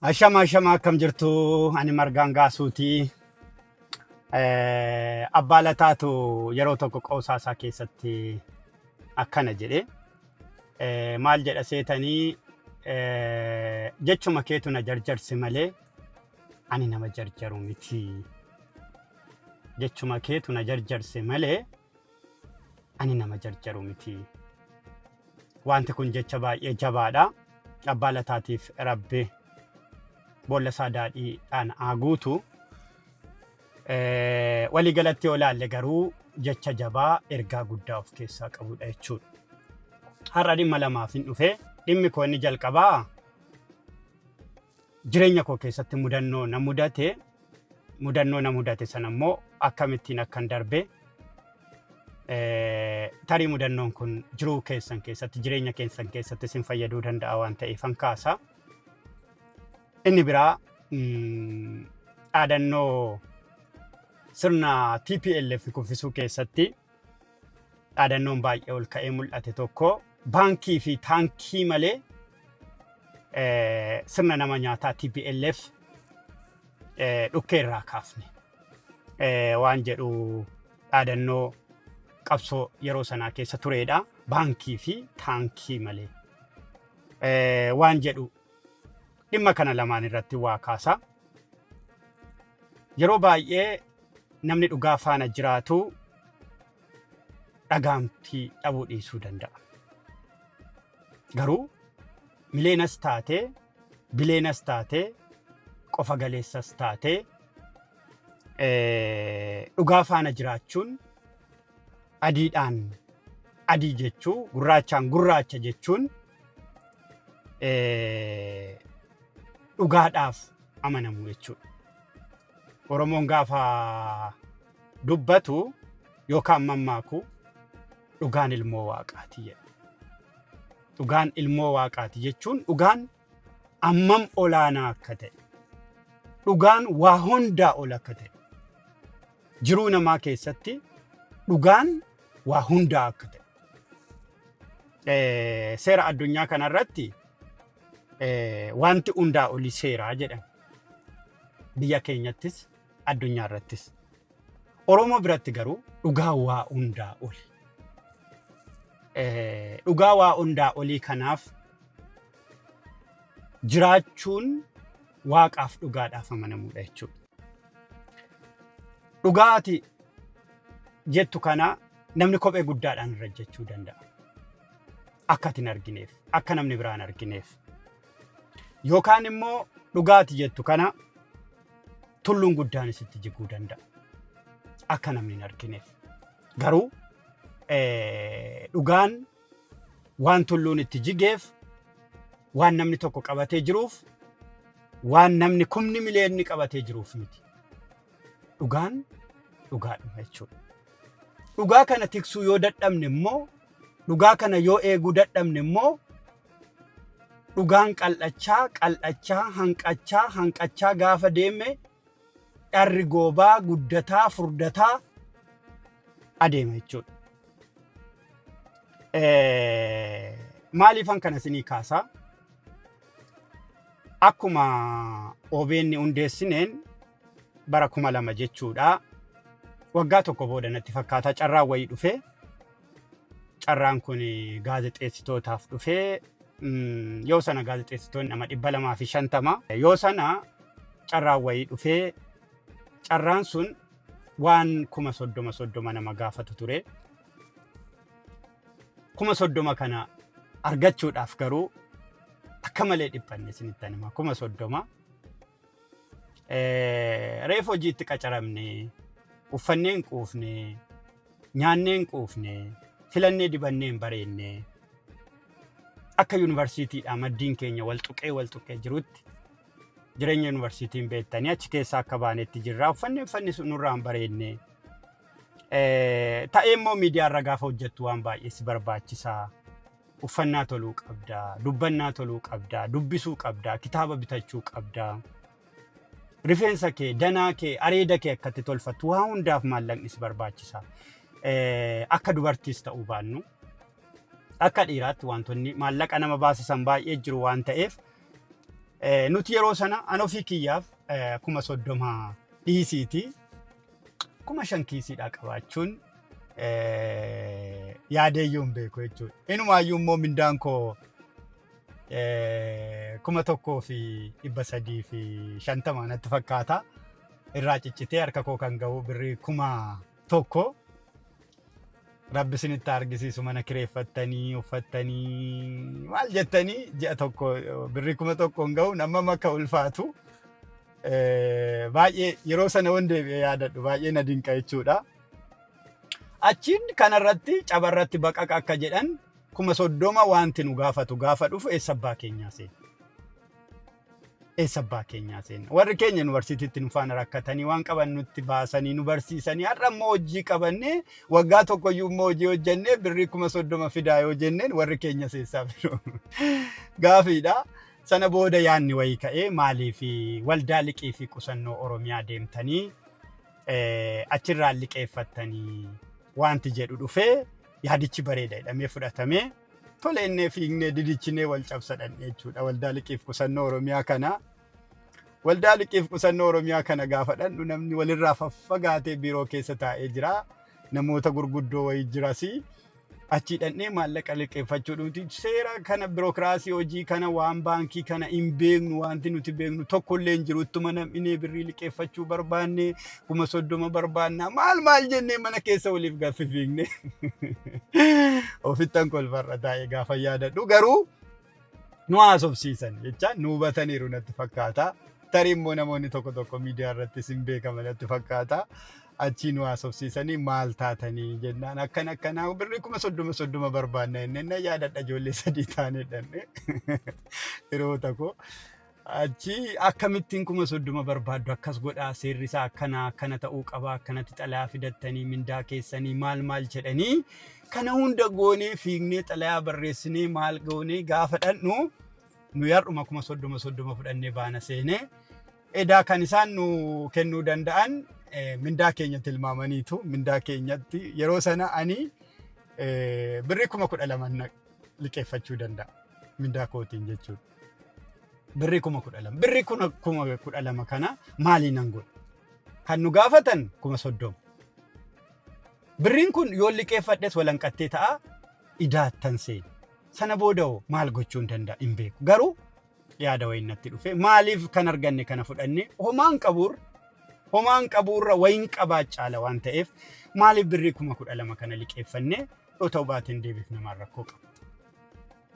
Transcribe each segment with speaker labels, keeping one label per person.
Speaker 1: Ashama ashama, akkam jirtu? Ani Margaan Gaasuuti. Abbaa Lataatu yeroo tokko qoosaa isaa keessatti akkana jedhe. Maal jedha seetanii? Jechuma keetu na jarjarse malee ani nama jarjaru miti. Jechuma keetu na jarjarse malee ani nama jarjaru miti. Wanti kun jecha baay'ee jabaadha. Abbaa Lataatiif Rabbi boolla isaa daadhiidhaan haa guutu. Waliigalatti yoo ilaalle garuu jecha jabaa ergaa guddaa of keessaa qabudha jechuudha. Har'a dhimma lamaaf hin dhufe. Dhimmi koo inni jalqabaa jireenya koo keessatti mudannoo na mudate. Mudannoo na mudate sana immoo akkamittiin akkan darbe, tarii mudannoon kun jiruu keessan keessatti, jireenya keessan keessatti isin fayyaduu danda'a waan ta'eef kaasa. Inni biraa dhaadannoo sirna TPLF kuffisuu keessatti dhaadannoon baay'ee ol ka'ee mul'ate tokko, baankii fi taankii malee sirna nama nyaataa TPLF dhukkee irraa kaafne waan jedhu dhaadannoo qabsoo yeroo sanaa keessa turedha. Baankii fi taankii malee waan jedhu dhimma kana lamaan irratti waa kaasa. Yeroo baay'ee namni dhugaa faana jiraatu dhagaamtii dhabuu dhiisuu danda'a. Garuu mileenas taatee, bileenas taatee, qofa galeessas taatee, dhugaa faana jiraachuun adiidhaan adii jechuu, gurraachaan gurraacha jechuun dhugaadhaaf amanamu jechuudha. Oromoon gaafa dubbatu yookaan mammaaku "Dhugaan ilmoo waaqaati" jedha. Dhugaan ilmoo waaqaati jechuun dhugaan ammam olaanaa akka ta'e, dhugaan waa hundaa ol akka ta'e, jiruu namaa keessatti dhugaan waa hundaa akka ta'e. Seera addunyaa kanarratti wanti hundaa olii seeraa jedhan, biyya keenyattis addunyaa irrattis. Oromoo biratti garuu dhugaa waa hundaa oli. Dhugaa waa hundaa olii kanaaf jiraachuun waaqaaf dhugaadhaaf amanamuudha jechuudha. Dhugaa ati jettu kana namni kophee guddaadhaan irra jechuu danda'a. Akka ati hin argineef, akka namni biraa hin argineef. Yookaan immoo dhugaa ati jettu kana tulluun guddaan isitti jiguu danda'a. Akka namni hin argineef. Garuu dhugaan waan tulluun itti jigeef, waan namni tokko qabatee jiruuf, waan namni kumni miliyoonni qabatee jiruuf miti. Dhugaan dhugaadhuma jechuudha. Dhugaa kana tiksuu yoo dadhabne immoo, dhugaa kana yoo eeguu dadhabne immoo, dhugaan qal'achaa qal'achaa, hanqachaa hanqachaa gaafa deeme dharri goobaa guddataa furdataa adeema jechuudha. Maaliifan kana isinii kaasaa? Akkuma OBN hundeessineen bara 2000 jechuudha. Waggaa tokko booda natti fakkaata carraan wayii dhufee, carraan kun gaazexeessitootaaf dhufee, yoo sana gaazexeessitoonni nama 250. Yoo sana carraan wayii dhufee, carraan sun waan 30,000 30 nama gaafatu ture. 30,000 kana argachuudhaaf garuu akka malee dhiphanne, isinitti hima, 30,000. Reefu hojiitti qacaramne, uffannee hin quufne, nyaannee hin quufne, filannee dibannee hin bareenne, akka yuunivarsiitiidhaa maddiin keenya wal tuqee wal tuqee jirutti, jireenya yuunivarsiitiin beektanii, achi keessaa akka baanetti jirra, uffannee uffanni sun nurraa hin bareenne. Ta'ee immoo miidiyaarra gaafa hojjettu waan baay'ee si barbaachisaa. Uffannaa toluu qabdaa, dubbannaa toluu qabdaa, dubbisuu qabdaa, kitaaba bitachuu qabdaa. Rifeensa kee, danaa kee, areeda kee akkatti tolfattu, waa hundaaf maallaqni si barbaachisa. Akka dubartiis ta'uu baannu akka dhiiraatti wantoonni maallaqa nama baasisan baay'ee jiru waan ta'eef Nuti yeroo sana an ofii kiyyaaf 30,000 dhiisiiti 5,000 kiisiidhaa qabaachuun yaadeeyyuu hin beeku jechuudha. Inumaayyuu immoo mindaan koo 1,350 natti fakkaata. Irraa ciccitee harka koo kan ga'u birrii 1,000. Rabbi isinitti argisiisu, mana kireeffattanii uffattanii maal jettanii ji'a tokko birrii 1,000 hin ga'u, nama makka ulfaatu. Baay'ee yeroo sana waan deebi'ee yaadadhu baay'ee na dinqa jechuudha. Achiin kanarratti cabarratti baqaqa akka jedhan, 30,000 wanti nu gaafatu gaafa dhufu eessa abbaa keenyaa seena? Eessa abbaa keenyaa seena? Warri keenya yuunivarsiitiitti nu faana rakkatanii waan qaban nutti baasanii nu barsiisanii, har'a immoo hojii qabannee waggaa tokkoyyuu immoo hojii hojjennee birrii 30,000 fidaa yoo jenneen warri keenya seessaa fidu? Gaafiidha. Sana booda yaadni wayii ka'ee, maaliif waldaa liqii fi qusannoo Oromiyaa deemtanii achirraan liqeeffattanii wanti jedhu dhufee, yaadichi bareeda jedhamee fudhatamee, tole innee fiignee didichinee wal cabsadhanne jechuudha waldaa liqiif qusannoo Oromiyaa kana. Waldaa liqiif qusannoo Oromiyaa kana gaafa dhannu namni walirraa faffagaatee biiroo keessa taa'ee jira. Namoota gurguddoo wayii jirasi. Achii dhannee maallaqa liqeeffachuu dhumti seera kana, birookiraasii hojii kana, waan baankii kana hin beeknu. Wanti nuti beeknu tokkollee hin jiru. Ittuma nam'inee birrii liqeeffachuu barbaanne, 30,000 barbaanna, maal maal jennee mana keessa waliif gaffi fiigne. Ofittan kolfarra taa'ee gaafa yaadadhu garuu nu haasofsiisan jecha nu hubataniiru natti fakkaata. Tarii immoo namoonni tokko tokko miidiyaa irrattis hin beekama natti fakkaata. Achii nu haasofsiisanii, maal taatanii jennaan, akkan akkanaa birrii 30,000 30 barbaanna jennee. Na yaadadha, ijoollee sadii taanee dhanne yeroo tokko. Achi akkamittiin 30,000 barbaaddu? Akkas godhaa, seerri isaa akkana akkana ta'uu qaba, akkanatti xalayaa fidattanii mindaa keessanii maal maal jedhanii, kana hunda goonee fiignee xalayaa barreessinee maal goonee gaafa dhannu, nu yar'uma 30,000 30 fudhannee baana seenee. Edaa kan isaan nu kennuu danda'an mindaa keenya tilmaamaniitu. Mindaa keenyatti yeroo sana ani birrii 12,000 liqeeffachuu danda'a mindaa kootiin jechuudha. Birrii 12,000. Birrii 12,000 kana maalii nan godha? Kan nu gaafatan 30,000. Birriin kun yoo liqeeffadhes walanqattee ta'a, idaattan seena. Sana booda hoo maal gochuu hin danda'a hin beeku. Garuu yaada wayiin natti dhufe, maaliif kan arganne kana fudhanne homaan qabuurra wayiin qabaa caala waan ta'eef, maaliif birrii 12,000 kana liqeeffanne yoo ta'u baateen deebiif namaan rakkoo qaba?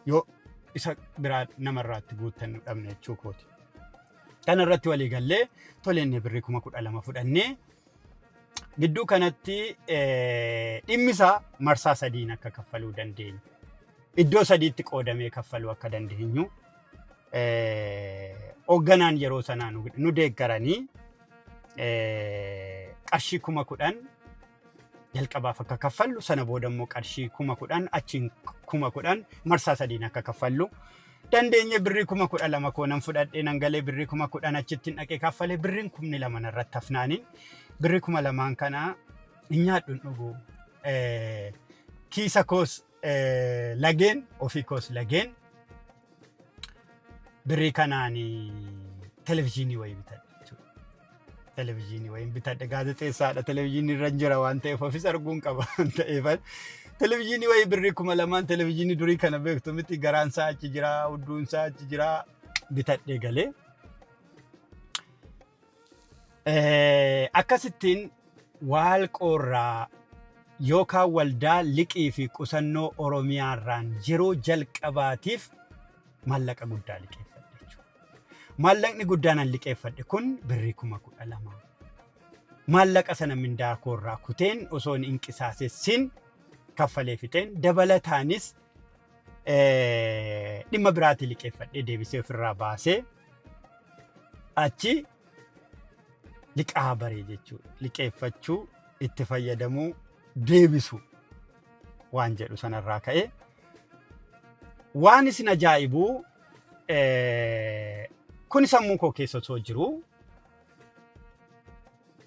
Speaker 1: Yoo isa biraa namarraatti guuttannu dhabne jechuu kooti. Kana irratti walii gallee tolenne, birrii 12,000 fudhannee. Gidduu kanatti dhimmi isaa marsaa sadiin akka kaffaluu dandeenyu, iddoo sadiitti qoodamee kaffaluu akka dandeenyu hoogganaan yeroo sanaa nu deeggaranii, qarshii 10,000 jalqabaaf akka kaffallu, sana booda immoo qarshii 10,000, achiin 10,000, marsaa sadiin akka kaffallu dandeenye. Birrii 12,000 koo nan fudhadhee nan galee, birrii 10,000 achitti dhaqee kaffalee, birriin 2,000 narratti hafnaaniin, birrii 2,000n kana hin nyaadhu, hin dhugu, kiisa koos lageen, ofii koos lageen, birrii kanaan televizyiinii wayii bitadhe jechuudha. Televizyiinii wayiin bitadhe. Gaazexeessaadha, televizyiinii irra jira waan ta'eef ofis arguun qaba waan ta'eef, televizyiinii wayii birrii 2,000n, televizyiinii durii kana beektu miti, garaan isaa achi jira, hudduun isaa achi jira, bitadhee galee. Akkasittiin Waalqoorraa yookaan waldaa liqii fi qusannoo Oromiyaarraan yeroo jalqabaatiif maallaqa guddaa liqeeffadhe jechuudha. Maallaqni guddaan an liqeeffadhe kun birrii 12,000. Maallaqa sana mindaa koorraa kuteen osoo hin qisaasessin kaffalee fixeen, dabalataanis dhimma biraatii liqeeffadhee deebisee ofirraa baasee, achi liqaa baree jechuudha. Liqeeffachuu, itti fayyadamuu, deebisu waan jedhu sanarraa ka'ee, waan isin ajaa'ibu, kun sammuu koo keessa osoo jiru,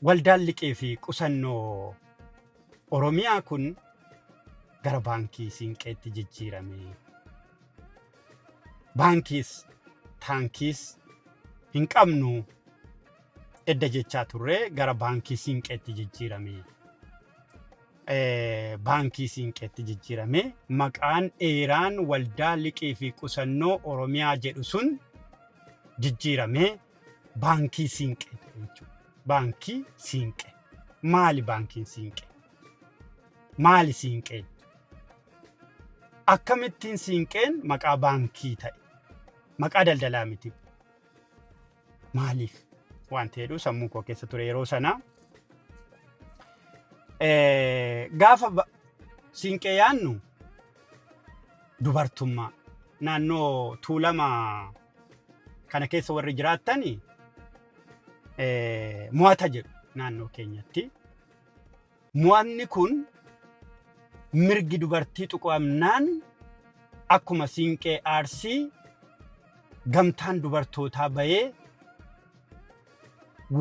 Speaker 1: waldaan liqii fi qusannoo Oromiyaa kun gara baankii Siinqeetti jijjiirame. Baankiis taankiis. Hin qabnu edda jechaa turree gara baankii Siinqeetti jijjiirame. Baankii Siinqeetti jijjiirame. Maqaan dheeraan Waldaa Liqii fi Qusannoo Oromiyaa jedhu sun jijjiiramee Baankii Siinqee ta'e jechuudha. Baankii Siinqee. Maali baankiin Siinqee? Maali Siinqeen? Akkamittiin Siinqeen maqaa baankii ta'e? Maqaa daldalaa miti. Maaliif? Wanti jedhu sammuu koo keessa ture yeroo sana. Gaafa Siinqee yaannu dubartummaa naannoo Tuulama kana keessa warri jiraattani mo'ata jedhu naannoo keenyatti. Mo'anni kun mirgi dubartii tuqamnaan akkuma siinqee Arsii gamtaan dubartootaa bahee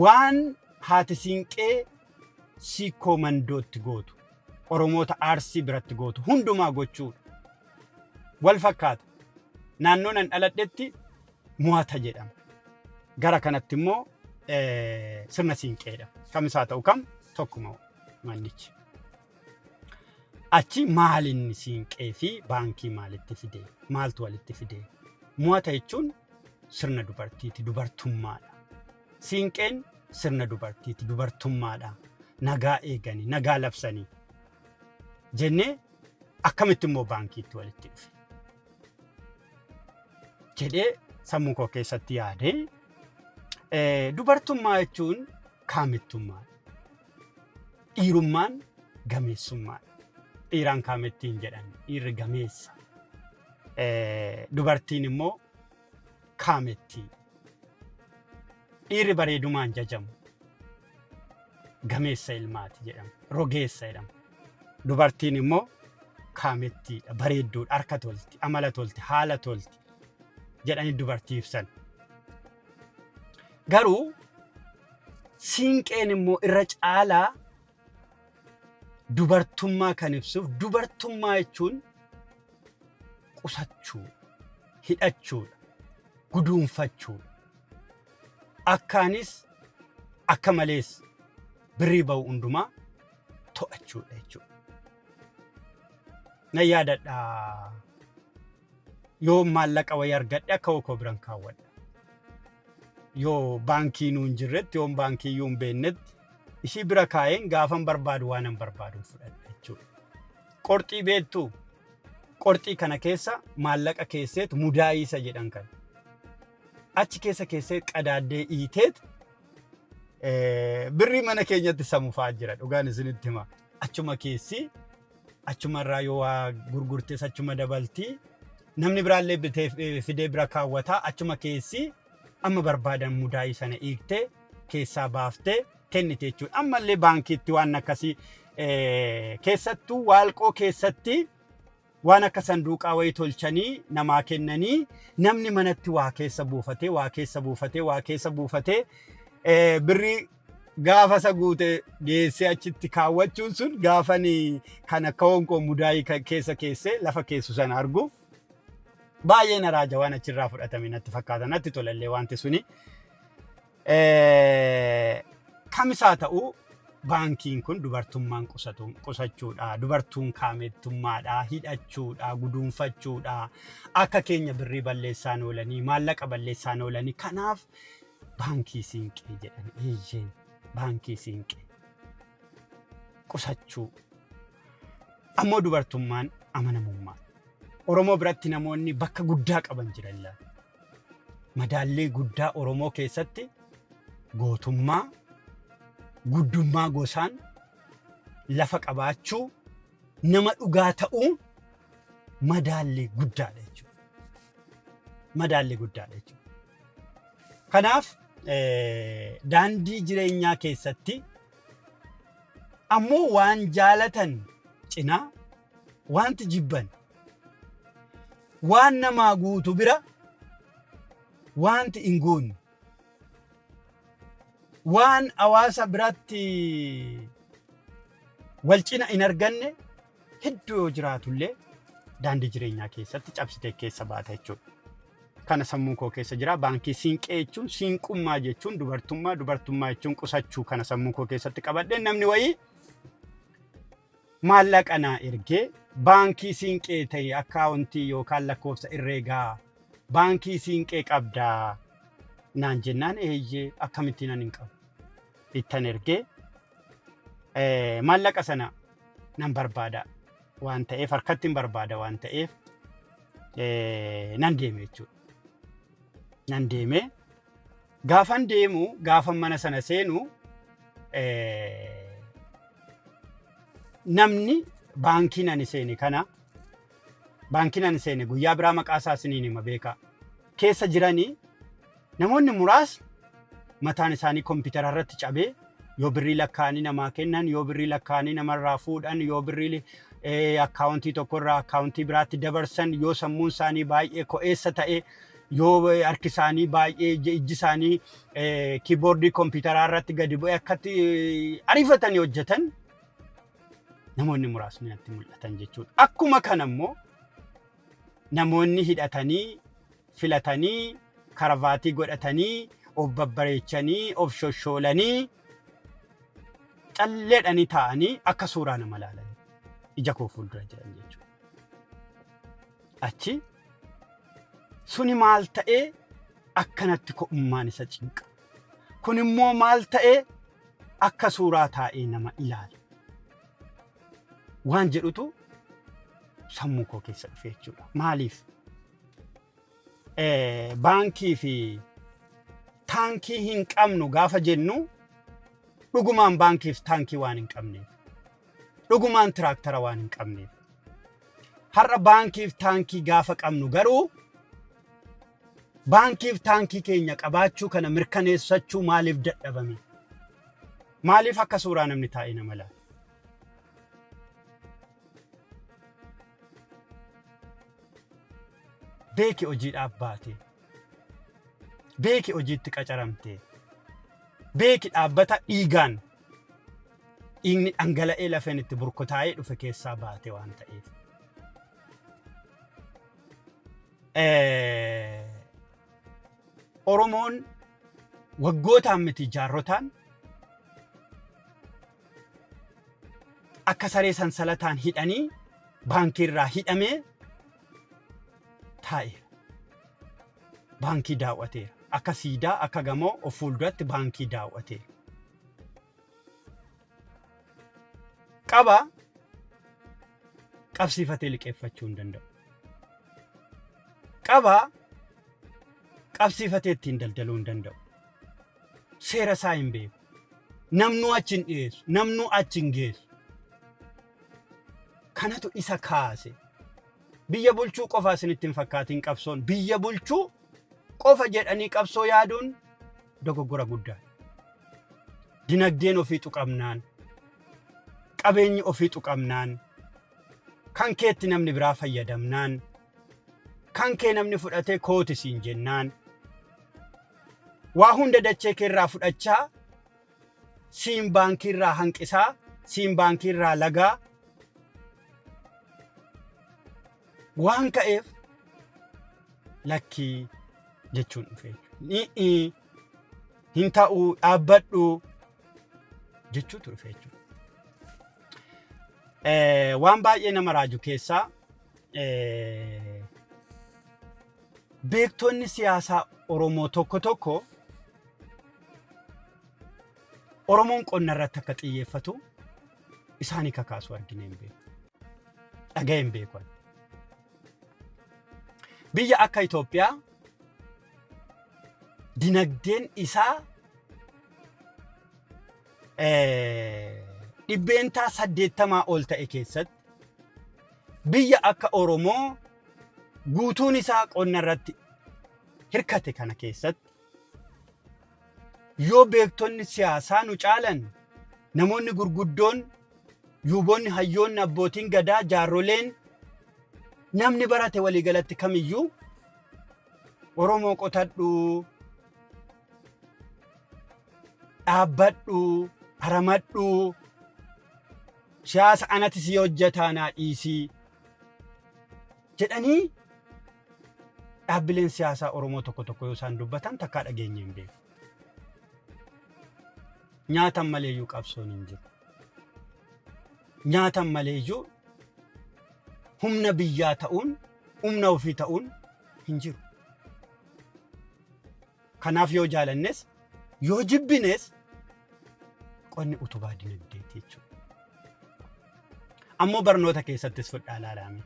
Speaker 1: waan haati siinqee Siikkoo Mandootti gootu Oromoota Arsii biratti gootu hundumaa gochuudha. Wal fakkaata. Naannoo nan dhaladhetti mo'ata jedhama. Gara kanatti immoo sirna siinqeedha. Kam isaa ta'u kam tokkuma mannichi. Achi maalinni siinqee fi baankii maalitti fide? Maaltu walitti fide? Mo'ata jechuun sirna dubartiiti, dubartummaadha. Siinqeen sirna dubartiiti, dubartummaadha. Nagaa eeganii, nagaa labsanii jennee akkamitti immoo baankiitti walitti dhufe? Jedhee sammuu koo keessatti yaade. Dubartummaa jechuun kaamettummaadha. Dhiirummaan gameessummaadha. Dhiiraan kaamettiin jedhan dhiirri gameessa. Dubartiin immoo kaamettii. Dhiirri bareedumaan jajamu gameessa ilmaati jedhama. Rogeessa jedhama. Dubartiin immoo kaamettiidha, bareedduudha, harka tolti, amala tolti, haala tolti jedhanii dubartii ibsan. Garuu siinqeen immoo irra caalaa dubartummaa kan ibsuuf dubartummaa jechuun qusachuu, hidhachuudha, guduunfachuudha. Akkaanis akka malees birrii ba'u hundumaa to'achuudha jechuudha. Nan yaadadha yoo maallaqa wayii argadhe akka koo biran kaawwadha. Yoo baankii nuun hin jirretti yoon baankii iyyuu hin beeknetti ishii bira kaa'een gaafan barbaadu waan an barbaadu fudhadha jechuudha. Qorxii beektuu? Qorxii kana keessa maallaqa keesseet mudaayii isa jedhan kana. Achi keessa keessee qadaaddee hiiteet birrii mana keenyatti samufaa jira dhugaan isinitti hima. Achuma keessi achumarraa yoo waa gurgurtes achuma dabalti. Namni biraallee bitee fidee bira kaawwata achuma keessi amma barbaadan mudaayii sana hiiktee keessaa baaftee kennite jechuudha. Ammallee baankiitti waan akkasii keessattuu waalqoo keessatti waan akka sanduuqaa wayii tolchanii namaa kennanii namni manatti waa keessa buufatee waa keessa buufatee waa keessa buufatee birrii gaafa isa guute geessee achitti kaawwachuun sun gaafani kan akka honkoo mudaayii keessa keessee lafa keessu sana argu baay'ee na raaja waan achirraa fudhatame natti fakkaata natti tolallee wanti suni. Kamisaa ta'u baankiin kun dubartummaan qusachuudha, dubartuun kaamettummaadha, hidhachuudha, guduunfachuudha, akka keenya birrii balleessaan oolanii, maallaqa balleessaan oolanii. Kanaaf baankii siinqee jedhan eeyyeen baankii siinqee qusachuu. Ammoo dubartummaan amanamummaa. Oromoo biratti namoonni bakka guddaa qaban jiran laata. Madaallii guddaa Oromoo keessatti gootummaa, guddummaa gosaan, lafa qabaachuu, nama dhugaa ta'uu madaallii guddaadha jechuudha. Madaallii guddaadha jechuudha. Kanaaf daandii jireenyaa keessatti ammoo waan jaalatan cinaa wanti jibban waan namaa guutu bira wanti hin guunne waan hawaasa biratti wal cina hin arganne hedduu yoo jiraatullee daandii jireenyaa keessatti cabsitee keessa baata jechuudha. Kana sammuu koo keessa jira. Baankii siinqee jechuun siinqummaa jechuun dubartummaa, dubartummaa jechuun qusachuu kana sammuu koo keessatti qabadhee namni wayii maallaqa naa ergee baankii siinqee ta'e akkaawuntii yookaan lakkoofsa herreegaa baankii siinqee qabdaa naan jennaan eeyyee akkamittiin ani hin qabu. Ittan ergee maallaqa sana nan barbaada waan ta'eef harkatti hin barbaada waan ta'eef nan deeme jechuudha. Nan deeme gaafan deemu gaafan mana sana seenu namni baankiin ani seene kana baankiin ani seene guyyaa biraa maqaa isaa isiniin hima beekaa keessa jiranii namoonni muraasni mataan isaanii kompiitara irratti cabee yoo birrii lakkaa'anii namaa kennan, yoo birrii lakkaa'anii namarraa fuudhan, yoo birrii akkaawuntii tokkorraa akkaawuntii biraatti dabarsan, yoo sammuun isaanii baay'ee ko'eessa ta'e, yoo harki isaanii baay'ee ijji isaanii kiiboordii kompiitaraa irratti gadi bu'ee akkatti ariifatanii hojjetan namoonni muraasni natti mul'atan jechuudha. Akkuma kana immoo namoonni hidhatanii, filatanii, karavaatii godhatanii, of babbareechanii, of shoshoolanii, calleedhanii taa'anii akka suuraa nama ilaalan ija koo fuuldura jiran jechuudha. Achi suni maal ta'ee akkanatti ko'ummaan isa cinqa. Kun immoo maal ta'ee akka suuraa taa'ee nama ilaala. Waan jedhutu sammuu koo keessa dhufe jechuudha. Maaliif? Baankii fi taankii hin qabnu gaafa jennu dhugumaan baankii fi taankii waan hin qabneef. Dhugumaan tiraaktara waan hin qabneef. Har'a baankii fi taankii gaafa qabnu garuu baankii fi taankii keenya qabaachuu kana mirkaneessachuu maaliif dadhabame? Maaliif akka suuraa namni taa'ee nama laala? Beeki hojiidhaaf baate. Beeki hojiitti qacaramte. Beeki dhaabbata dhiigaan dhiigni dhangala'ee lafeen itti burkutaa'ee dhufe keessaa baate waan ta'eef. Oromoon waggootaan miti jaarrotaan akka saree sansalataan hidhanii baankii irraa hidhamee taa'eera. Baankii daawwateera. Akka siidaa akka gamoo of fuulduratti baankii daawwateera. Qaba qabsiifatee liqeeffachuu hin danda'u. Qaba qabsiifatee ittiin daldaluu hin danda'u. Seera isaa hin beeku. Namnuu achi hin dhiyeessu. Namnuu achi hin geessu. Kanatu isa kaase. Biyya bulchuu qofa isinitti hin fakkaatiin qabsoon. Biyya bulchuu qofa jedhanii qabsoo yaaduun dogoggora guddaadha. Dinagdeen ofii tuqamnaan, qabeenyi ofii tuqamnaan, kan keetti namni biraa fayyadamnaan, kan kee namni fudhatee kooti siin jennaan, waa hunda dachee keerraa fudhachaa, siin baankiirraa hanqisaa, siin baankiirraa lagaa waan ka'eef lakkii jechuun dhufe jechuudha. Ni'ii hin ta'uu dhaabbadhu jechuutu dhufe jechuudha. Waan baay'ee nama raaju keessaa beektonni siyaasaa Oromoo tokko tokko Oromoon qonna irratti akka xiyyeeffatu isaanii kakaasu arginee hin beeku. Dhaga'ee hin beeku. ani. Biyya akka Itoophiyaa dinagdeen isaa 80% ol ta'e keessatti biyya akka Oromoo guutuun isaa qonna irratti hirkate kana keessatti yoo beektonni siyaasaa nu caalan namoonni gurguddoon yuuboonni hayyoonni abbootiin gadaa jaarroleen namni barate waliigalatti kamiyyuu Oromoo qotadhu dhaabbadhu aramadhu siyaasa anati si hojjetaa naa dhiisii jedhanii Dhaabbileen siyaasaa Oromoo tokko tokko yoo isaan dubbatan takkaa dhageenye hin beeku. Nyaatan maleeyyuu qabsoon hin jiru. Nyaatan maleeyyuu humna biyyaa ta'uun, humna ofii ta'uun hin jiru. Kanaaf yoo jaalannes yoo jibbines qonni utubaa dinagdeeti jechuudha. Ammoo barnoota keessattis fudhaa ilaalaame.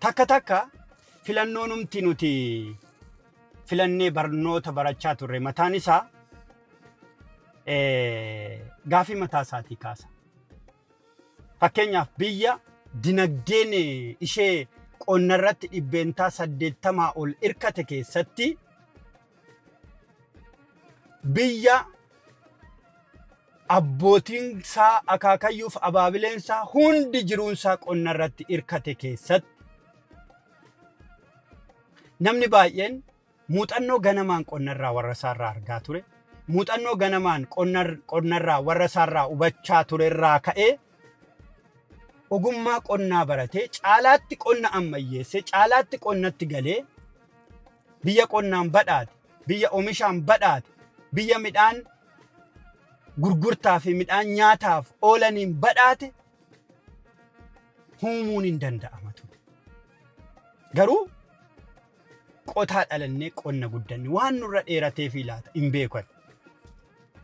Speaker 1: Takka takka filannoonumti nuti filannee barnoota barachaa turre mataan isaa gaafii mataa isaatii kaasa. Fakkeenyaaf biyya dinagdeen ishee qonnarratti 80% ol irkate keessatti biyya abbootiin isaa akaakayyuuf abaabileen isaa hundi jiruun isaa qonnarratti irkate keessatti namni baay'een muuxannoo ganamaan qonnarraa warra isaarraa argaa ture, muuxannoo ganamaan qonnarraa warra isaarraa hubachaa turerraa ka'ee ogummaa qonnaa baratee caalaatti qonna ammayyeessee caalaatti qonnatti galee biyya qonnaan badhaate, biyya omishaan badhaate, biyya midhaan gurgurtaa fi midhaan nyaataaf oolaniin badhaate uumuun hin danda'ama ture. Garuu qotaa dhalannee qonna guddanne waan nurra dheeratee fi laata hin beekan.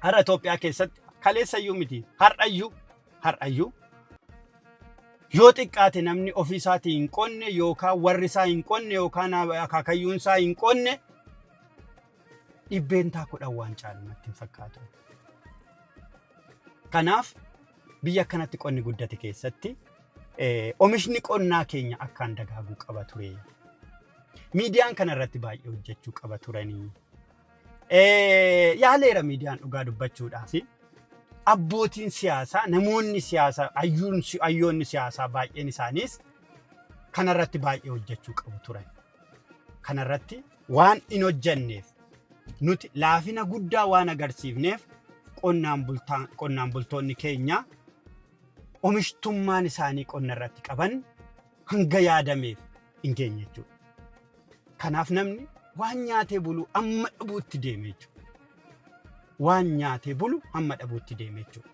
Speaker 1: Har'a Itoophiyaa keessatti kaleessayyuu miti har'ayyuu yoo xiqqaate namni ofii isaatii hin qonne yookaan warri isaa hin qonne yookaan akaakayyuun isaa hin qonne 10% waan caalu natti hin fakkaatu. Kanaaf biyya akkanatti qonni guddate keessatti omishni qonnaa keenya akkaan dagaaguu qaba ture. Miidiyaan kana irratti baay'ee hojjechuu qaba turanii. Yaaleera miidiyaan dhugaa dubbachuudhaaf. Abbootiin siyaasaa, namoonni siyaasaa, hayyoonni siyaasaa baay'een isaaniis kanarratti baay'ee hojjechuu qabu turan. Kanarratti waan hin hojjenneef nuti laafina guddaa waan agarsiifneef qonnaan bultoonni keenya omishtummaan isaanii qonna irratti qaban hanga yaadameef hin geenye jechuudha. Kanaaf namni waan nyaatee bulu amma dhabuutti deeme jechuudha. Waan nyaatee bulu hamma dhabuutti deeme jechuudha.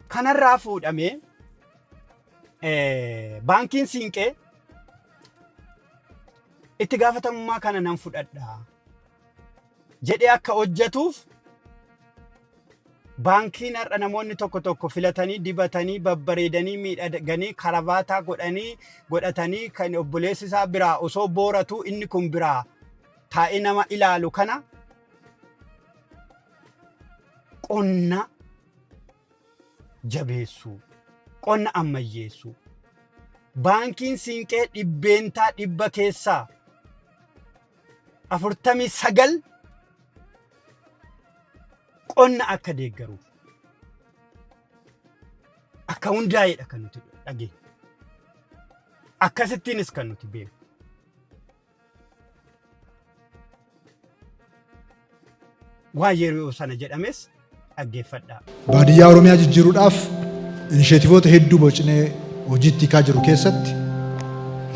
Speaker 1: Kanarraa fuudhamee baankiin Siinqee itti gaafatamummaa kana nan fudhadha jedhee akka hojjetuuf baankiin har'a namoonni tokko tokko filatanii dibatanii babbareedanii miidhaganii karavaataa godhanii godhatanii kan obboleessi isaa biraa osoo booratu inni kun biraa taa'ee nama ilaalu kana qonna jabeessuu, qonna ammayyeessuu. Baankiin Siinqee 100% keessaa 49 qonna akka deeggaruuf akka hundaa'edha kan nuti dhageenyu. Akkasittiinis kan nuti beeknu. Waan yeroo sana jedhames dhaggeeffadhaa.
Speaker 2: Baadiyyaa Oromiyaa jijjiiruudhaaf inisheetivoota hedduu bocnee hojiitti hiikaa jiru keessatti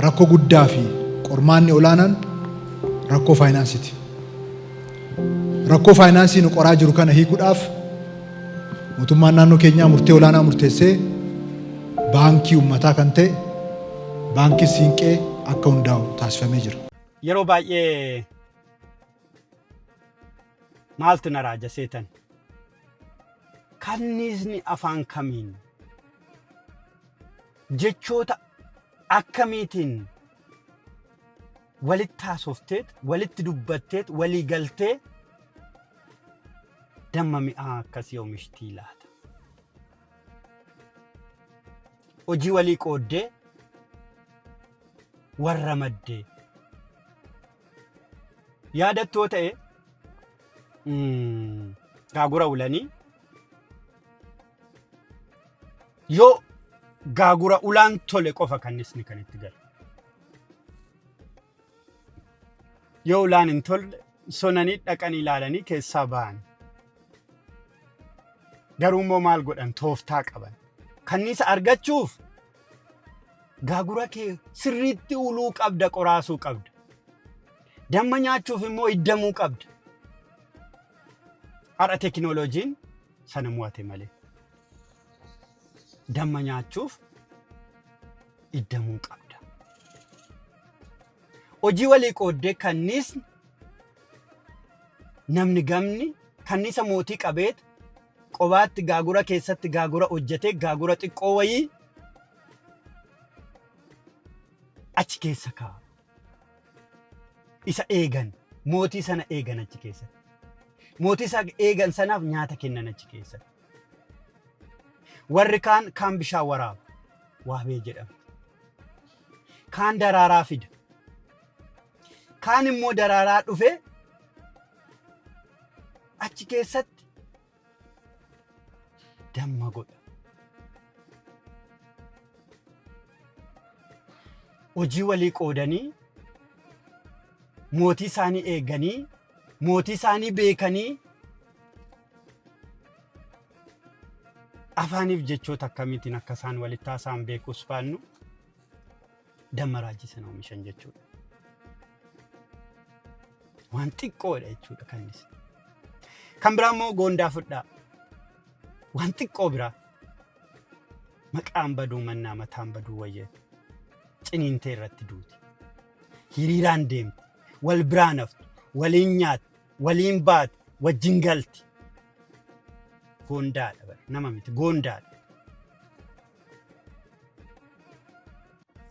Speaker 2: rakkoo guddaa fi qormaanni olaanaan rakkoo faayinaansiiti. Rakkoo faayinaansii nu qoraa jiru kana hiikuudhaaf mootummaan naannoo keenyaa murtee olaanaa murteessee baankii uummataa kan ta'e Baankii Siinqee akka hundaa'u taasifamee jira.
Speaker 1: Yeroo baay'ee maaltu na raaja seetan? Kanniisni afaan kamiin jechoota akkamiitiin walitti haasofteet, walitti dubbatteet, walii galtee damma mi'aa akkasii oomishtii laata? Hojii walii qooddee warra maddee. Yaadattoo ta'e gaagura ulanii yoo gaagura ulaan tole qofa kannisni kan itti galu. Yoo ulaan hin tolle sonanii dhaqanii ilaalanii keessaa ba'an. Garuu immoo maal godhan tooftaa qaban. Kanniisa argachuuf gaagura kee sirriitti uluu qabda qoraasuu qabda. Damma nyaachuuf immoo iddamuu qabda. Har'a teekinooloojiin sana mo'ate malee. Damma nyaachuuf iddamuu qabda. Hojii walii qooddee kanniisni namni gamni kanniisa mootii qabeet qobaatti gaagura keessatti gaagura hojjetee gaagura xiqqoo wayii achi keessa kaa'a. Isa eegan mootii sana eegan achi keessatti. Mootii isa eegan sanaaf nyaata kennan achi keessatti. Warri kaan kaan bishaan waraaba. Waabee jedhamti. Kaan daraaraa fida. Kaan immoo daraaraa dhufe achi keessatti damma godha. Hojii walii qoodanii mootii isaanii eeganii mootii isaanii beekanii afaaniif jechoota akkamiitiin akka isaan walitti haasa'an beekuus baannu damma raajii sana oomishan jechuudha. Waan xiqqoodha jechuudha kannis. Kan biraa immoo goondaa fudhaa. Waan xiqqoo biraa. Maqaan baduu mannaa mataan baduu wayya. Ciniintee irratti duuti. Hiriiraan deemti. Wal biraa naftu. Waliin nyaatti. Waliin baati. Wajjin galti. Goondaadha bara. Nama miti goondaadha.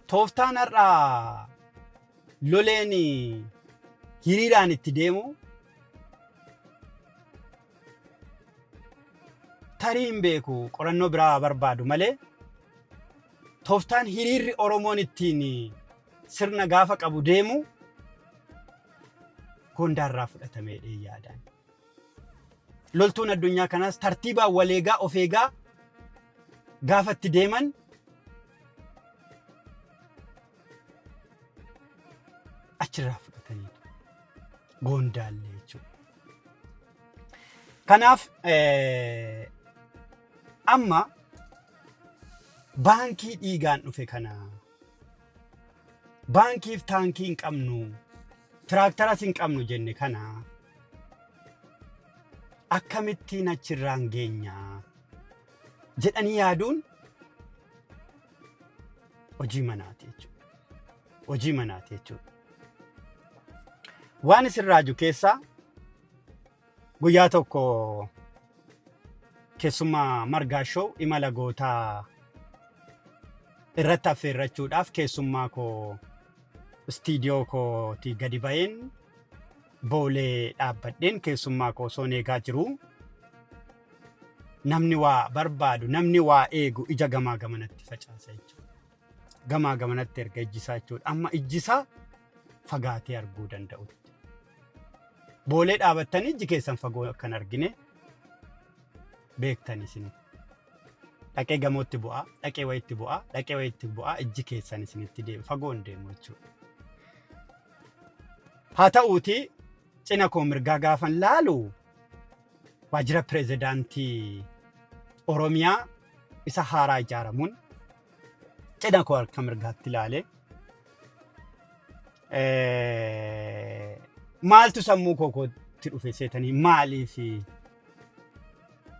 Speaker 1: Tooftaan har'a loleen hiriiraan itti deemu tarii hin beeku qorannoo biraa barbaadu malee tooftaan hiriirri Oromoon ittiin sirna gaafa qabu deemu goondaarraa fudhatamee yaadaan. Loltuun addunyaa kanaas tartiibaan wal eegaa of eegaa gaafa itti deeman achirraa fudhataniitu goondaallee jechuudha. Kanaaf amma baankii dhiigaan dhufe kana baankiif taankii hin qabnu tiraaktaras hin qabnu jenne kana akkamittiin achirraan geenya jedhanii yaaduun hojii manaati jechuudha. Hojii manaati jechuudha. Waan isin raaju keessaa guyyaa tokko keessummaa Margaa Show imala gootaa irratti affeerrachuudhaaf keessummaa koo istiidiyoo kootii gadi ba'een boolee dhaabbadheen keessummaa koo osoon eegaa jiru namni waa barbaadu namni waa eegu ija gamaa gamanatti facaasa jechuudha. Gamaa gamanatti erga ijjisaa jechuudha. Amma ijjisaa fagaatee arguu danda'utti. Boolee dhaabattanii ijji keessan fagoo akka hin argine beektan isin. Dhaqee gamootti bu'aa, dhaqee wayitti bu'aa, dhaqee wayitti bu'aa ijji keessan isinitti deema fagoo hin deemu jechuudha. Haa ta'uutii cina koo mirgaa gaafan laalu waajjira pireezidaantii Oromiyaa isa haaraa ijaaramuun cina koo harka mirgaatti ilaale. Maaltu sammuu koo kootti dhufe seetanii maaliif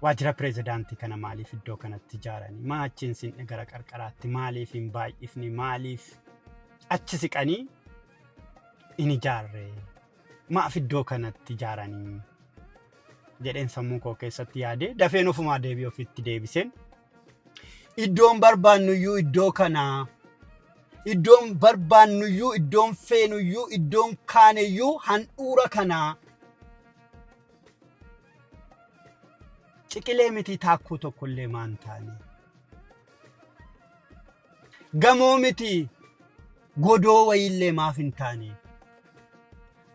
Speaker 1: waajjira pireezidaantii kana maaliif iddoo kanatti ijaaranii maa achiin sinne gara qarqaraatti maaliif hin baay'ifne maaliif achi siqanii hin ijaarre maaf iddoo kanatti ijaaranii jedheen sammuu koo keessatti yaade dafeen ofumaa deebii ofitti deebiseen iddoon barbaannuyyuu iddoo kanaa iddoon barbaannuyyuu iddoon feenuyyuu iddoon kaaneyyuu handhuura kanaa ciqilee mitii taakkuu tokkollee maan taane gamoo miti godoo wayiillee maaf hin taane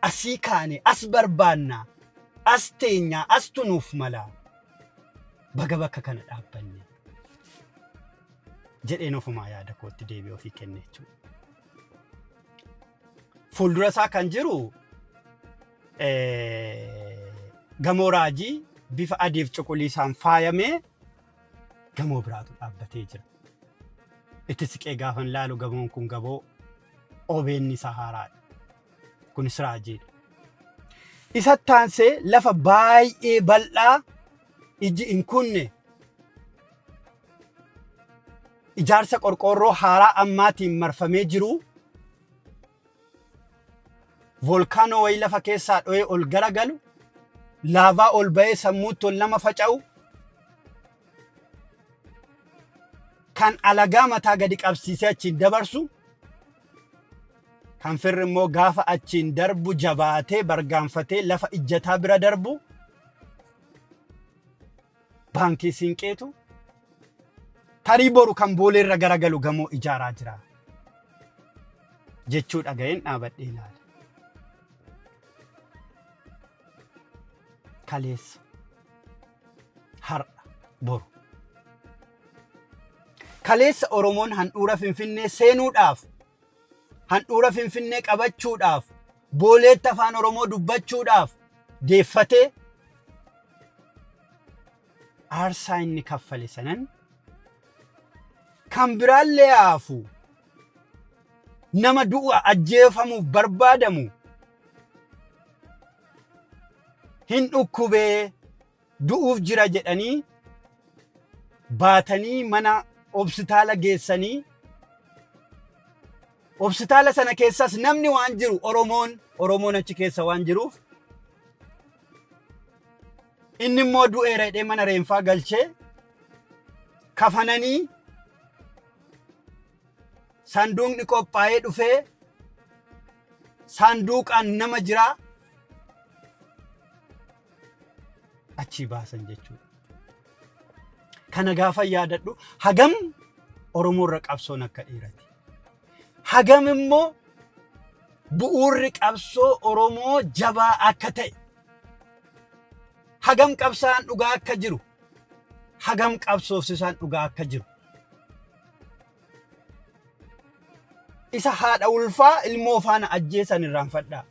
Speaker 1: asii kaane as barbaanna as teenya astu nuuf mala baga bakka kana dhaabbanne jedheen ofumaa yaada kootti deebii ofii kenne jechuudha. Fuuldura isaa kan jiru gamoo raajii bifa adiif cuquliisaan faayamee gamoo biraatu dhaabbatee jira. Itti siqee gaafan laalu gamoon kun gamoo OBN isaa haaraadha. Kunis raajiidha. Isatti aansee lafa baay'ee bal'aa iji hin kunne ijaarsa qorqoorroo haaraa ammaatiin marfamee jiru volkaanoo wayii lafa keessaa dho'ee ol garagalu laavaa ol ba'ee sammuutti ol nama faca'u kan alagaa mataa gadi qabsiisee achiin dabarsu kan firri immoo gaafa achiin darbu jabaatee bargaanfatee lafa ijjataa bira darbu baankii siinqeetu tarii boru kan booleerra garagalu gamoo ijaaraa jira jechuu dhaga'een dhaabadhee ilaale. Kaleessa har'a boru. Kaleessa Oromoon handhuura Finfinnee seenuudhaaf, handhuura Finfinnee qabachuudhaaf, booleetti afaan Oromoo dubbachuudhaaf deeffatee aarsaa inni kaffale sanan kan biraallee haafu nama du'a ajjeefamuuf barbaadamu hin dhukkubee du'uuf jira jedhanii baatanii mana obsitaala geessanii obsitaala sana keessas namni waan jiru Oromoon achi keessa waan jiruuf inni immoo du'eera jedhee mana reenfaa galchee kafananii sanduuqni qophaa'ee dhufee saanduuqaan nama jiraa achii baasan jechuudha. Kana gaafa yaadadhu hagam Oromoo irra qabsoon akka dheerate. Hagam immoo bu'uurri qabsoo Oromoo jabaa akka ta'e. Hagam qabsaa'aan dhugaa akka jiru. Hagam qabsoofsisaan dhugaa akka jiru. Isa haadha ulfaa ilmoo faana ajjeesan irraanfadhaa.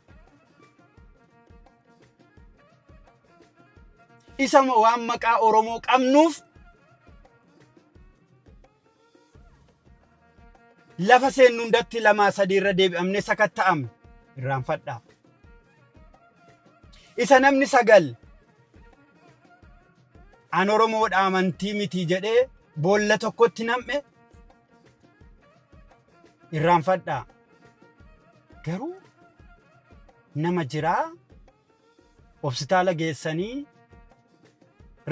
Speaker 1: Isa waan maqaa Oromoo qabnuuf lafa seennu hundatti lamaa sadii irra deebi'amnee sakatta'amne irraanfadhaa. Isa namni 9 an Oromoodha amantii miti jedhee boolla tokkotti nam'e irraanfadhaa. Garuu nama jiraa hospitaala geessanii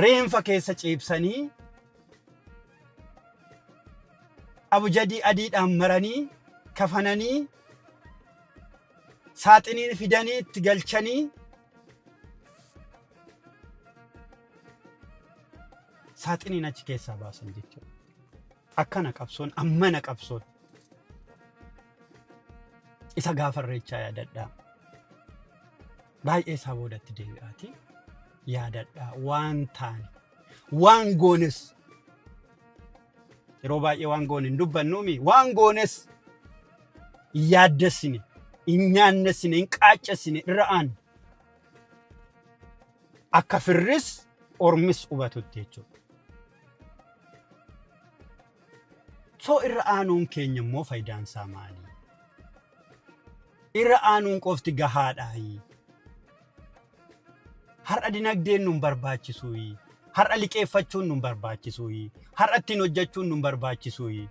Speaker 1: reenfa keessa ciibsanii abujadii adiidhaan maranii kafananii saaxiniin fidanii itti galchanii saaxiniin achi keessaa baasan jechuudha. Akkana qabsoon ammana qabsoon. Isa gaafa irreechaa yaadadhaa. Baay'ee isaa boodatti deebi'aati yaadadhaa waan taane waan goones yeroo baay'ee waan goone hin dubbannuumi waan goones hin yaaddessine hin nyaannessine hin qaaccessine irra aanne akka firris ormis hubatutti jechuudha. So irra aanuun keenya immoo faayidaan isaa maali? Irra aanuun qofti gahaadhaayi. Har'a dinagdeen nun barbaachisuuyi. Har'a liqeeffachuun nun barbaachisuuyi. Har'a ittiin hojjechuun nun barbaachisuuyi.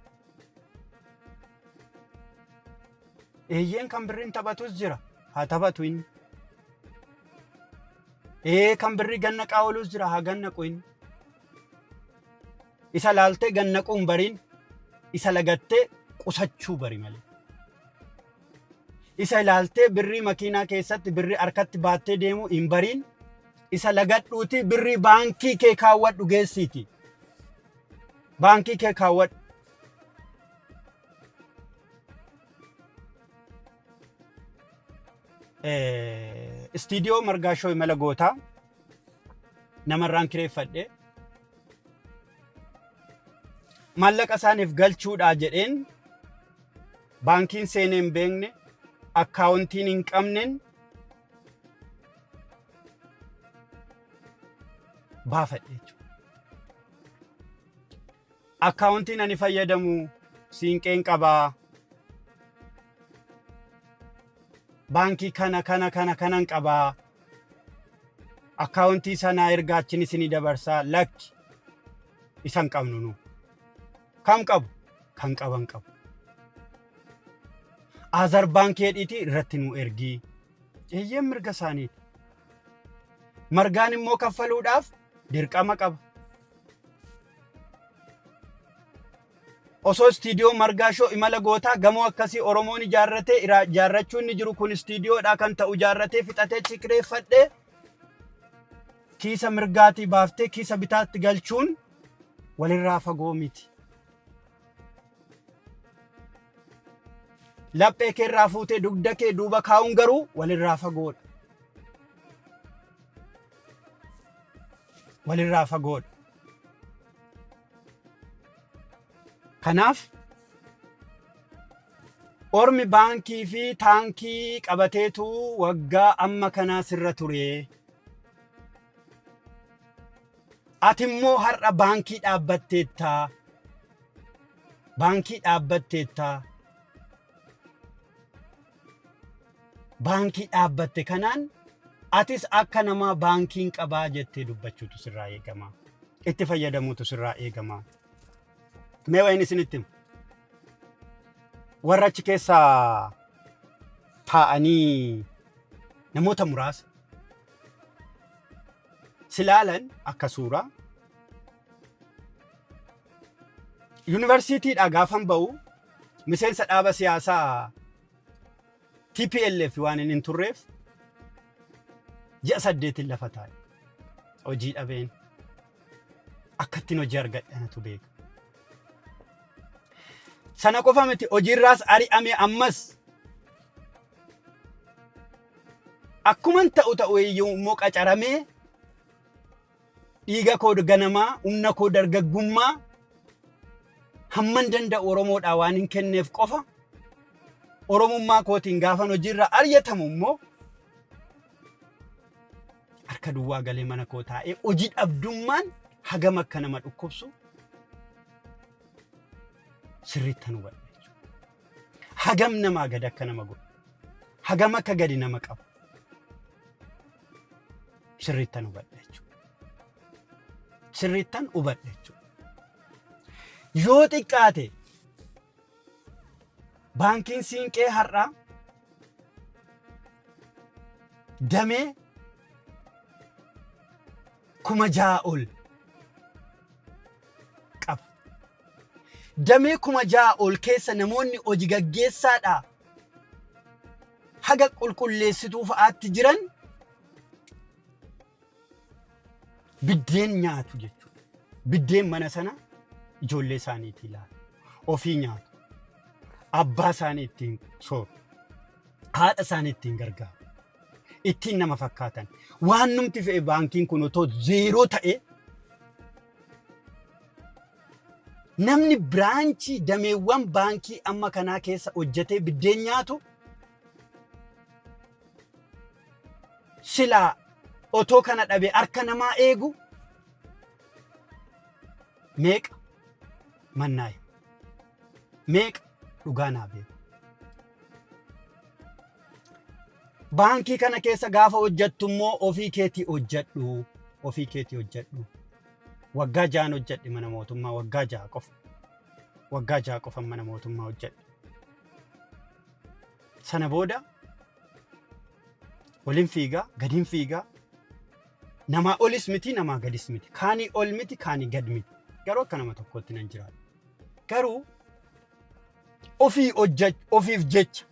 Speaker 1: Eeyyeen kan birriin taphatus jira. Haa taphatu inni. Ee kan birrii gannaqaa oolus jira. Haa gannaqu inni. Isa laaltee gannaquu hin bariin. Isa lagattee qusachuu bari malee. Isa ilaaltee birrii makiinaa keessatti birrii harkatti baattee deemuu hin bariin. Isa lagadhuutii birrii baankii kee kaawwadhu geessiiti. Baankii kee kaawwadhu. Istiidiyoo Margaashoo Imala Gootaa namarraan kireeffadhe maallaqa isaaniif galchuudhaa jedheen baankiin seenee hin beekne akkaawuntiin hin qabneen baafadhe jechuudha. Akkaawuntiin ani fayyadamu siinqeen qabaa. Baankii kana kana kana kanan qabaa. Akkaawuntii sanaa ergaa achin isinii dabarsaa lakki isan qabnu nu. Kam qabu? Kan qaban qabu. Azar baankii hedhiitii irratti nu ergii. Eeyyeen mirga isaaniiti. Margaan immoo kaffaluudhaaf dirqama qaba. Osoo istiidiyoo Margaa Shoo imala gootaa gamoo akkasii Oromoon ijaarratee ijaarrachuu inni jiru kun istiidiyoodhaa kan ta'u ijaarratee fixatee achi kireeffadhee kiisa mirgaatii baaftee kiisa bitaatti galchuun walirraa fagoo miti. Laphee kee irraa fuutee dugda kee duuba kaa'uun garuu walirraa fagoodha. Walirraa fagoodha. Kanaaf ormi baankii fi taankii qabateetu waggaa amma kanaa sirra ture. Ati immoo har'a baankii dhaabbatteetta. Baankii dhaabbatteetta. Baankii dhaabbatte kanaan atis akka namaa baankiin qabaa jettee dubbachuutu sirraa eegama. Itti fayyadamuutu sirraa eegama. Mee wayin isinitti himu. Warra achi keessa taa'anii namoota muraasa silaalan akka suuraa yuunivarsiitiidhaa gaafan ba'u miseensa dhaaba siyaasaa TPLF waan hin turreef ji'a 8n lafa taa'e. Hojii dhabeen akkattiin hojii argadhe anatu beeka. Sana qofa miti, hojiirraas ari'ame. Ammas akkuman ta'u ta'u iyyuu immoo qacaramee dhiiga koo ganamaa, humna koo dargaggummaa hamman danda'u Oromoodhaa waan hin kenneef qofa, Oromummaa kootiin gaafan hojiirra ari'atamu immoo harka duwwaa galee mana koo taa'ee hojii dhabdummaan hagam akka nama dhukkubsu sirriittan hubadha jechuudha. Hagam namaa gad akka nama godhu, hagam akka gadi nama qabu sirriittan hubadha jechuudha. Sirriittan hubadha jechuudha. Yoo xiqqaate baankiin Siinqee har'aa damee 6,000 ol qaba. Damee 6,000 ol keessa namoonni hojii gaggeessaadhaa haga qulqulleessituu fa'aatti jiran biddeen nyaatu jechuudha. Biddeen mana sana ijoollee isaaniitii laatu. Ofii nyaatu. Abbaa isaanii ittiin sooru. Haadha isaanii ittiin gargaaru. Ittiin nama fakkaatan. Waan numti fe'e baankiin kun otoo zeeroo ta'e, namni biraanchii dameewwan baankii amma kanaa keessa hojjetee biddeen nyaatu silaa otoo kana dhabe harka namaa eegu meeqa mannaayu, meeqa dhugaa naa beeku. Baankii kana keessa gaafa hojjettu immoo ofii keetii hojjedhu, ofii keetii hojjedhu. Waggaa 6n hojjedhe mana mootummaa, waggaa 6 qofa. Waggaa 6 qofa mana mootummaa hojjedhe. Sana booda olin fiigaa, gadin fiigaa. Namaa olis miti, namaa gadis miti. Kaanii ol miti, kaanii gad miti. Garuu akka nama tokkootti nan jiraadha. Garuu ofii hojjech ofiif jecha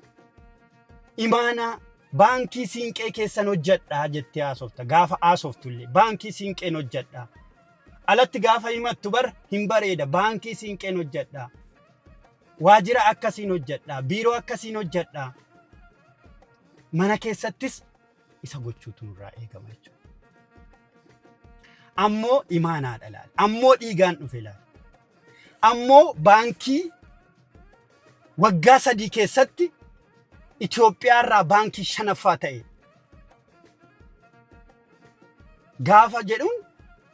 Speaker 1: imaanaa baankii Siinqee keessan hojjedhaa jettee haasofta. Gaafa haasoftullee baankii Siinqeen hojjedhaa. Alatti gaafa himattu bar hin bareeda, baankii Siinqeen hojjedhaa. Waajjira akkasiin hojjedhaa. Biiroo akkasiin hojjedhaa. Mana keessattis isa gochuutu nurraa eegama jechuudha. Ammoo imaanaadha laala. Ammoo dhiigaan dhufe laala. Ammoo baankii waggaa 3 keessatti Itoophiyaarraa baankii shanaffaa ta'e gaafa jedhuun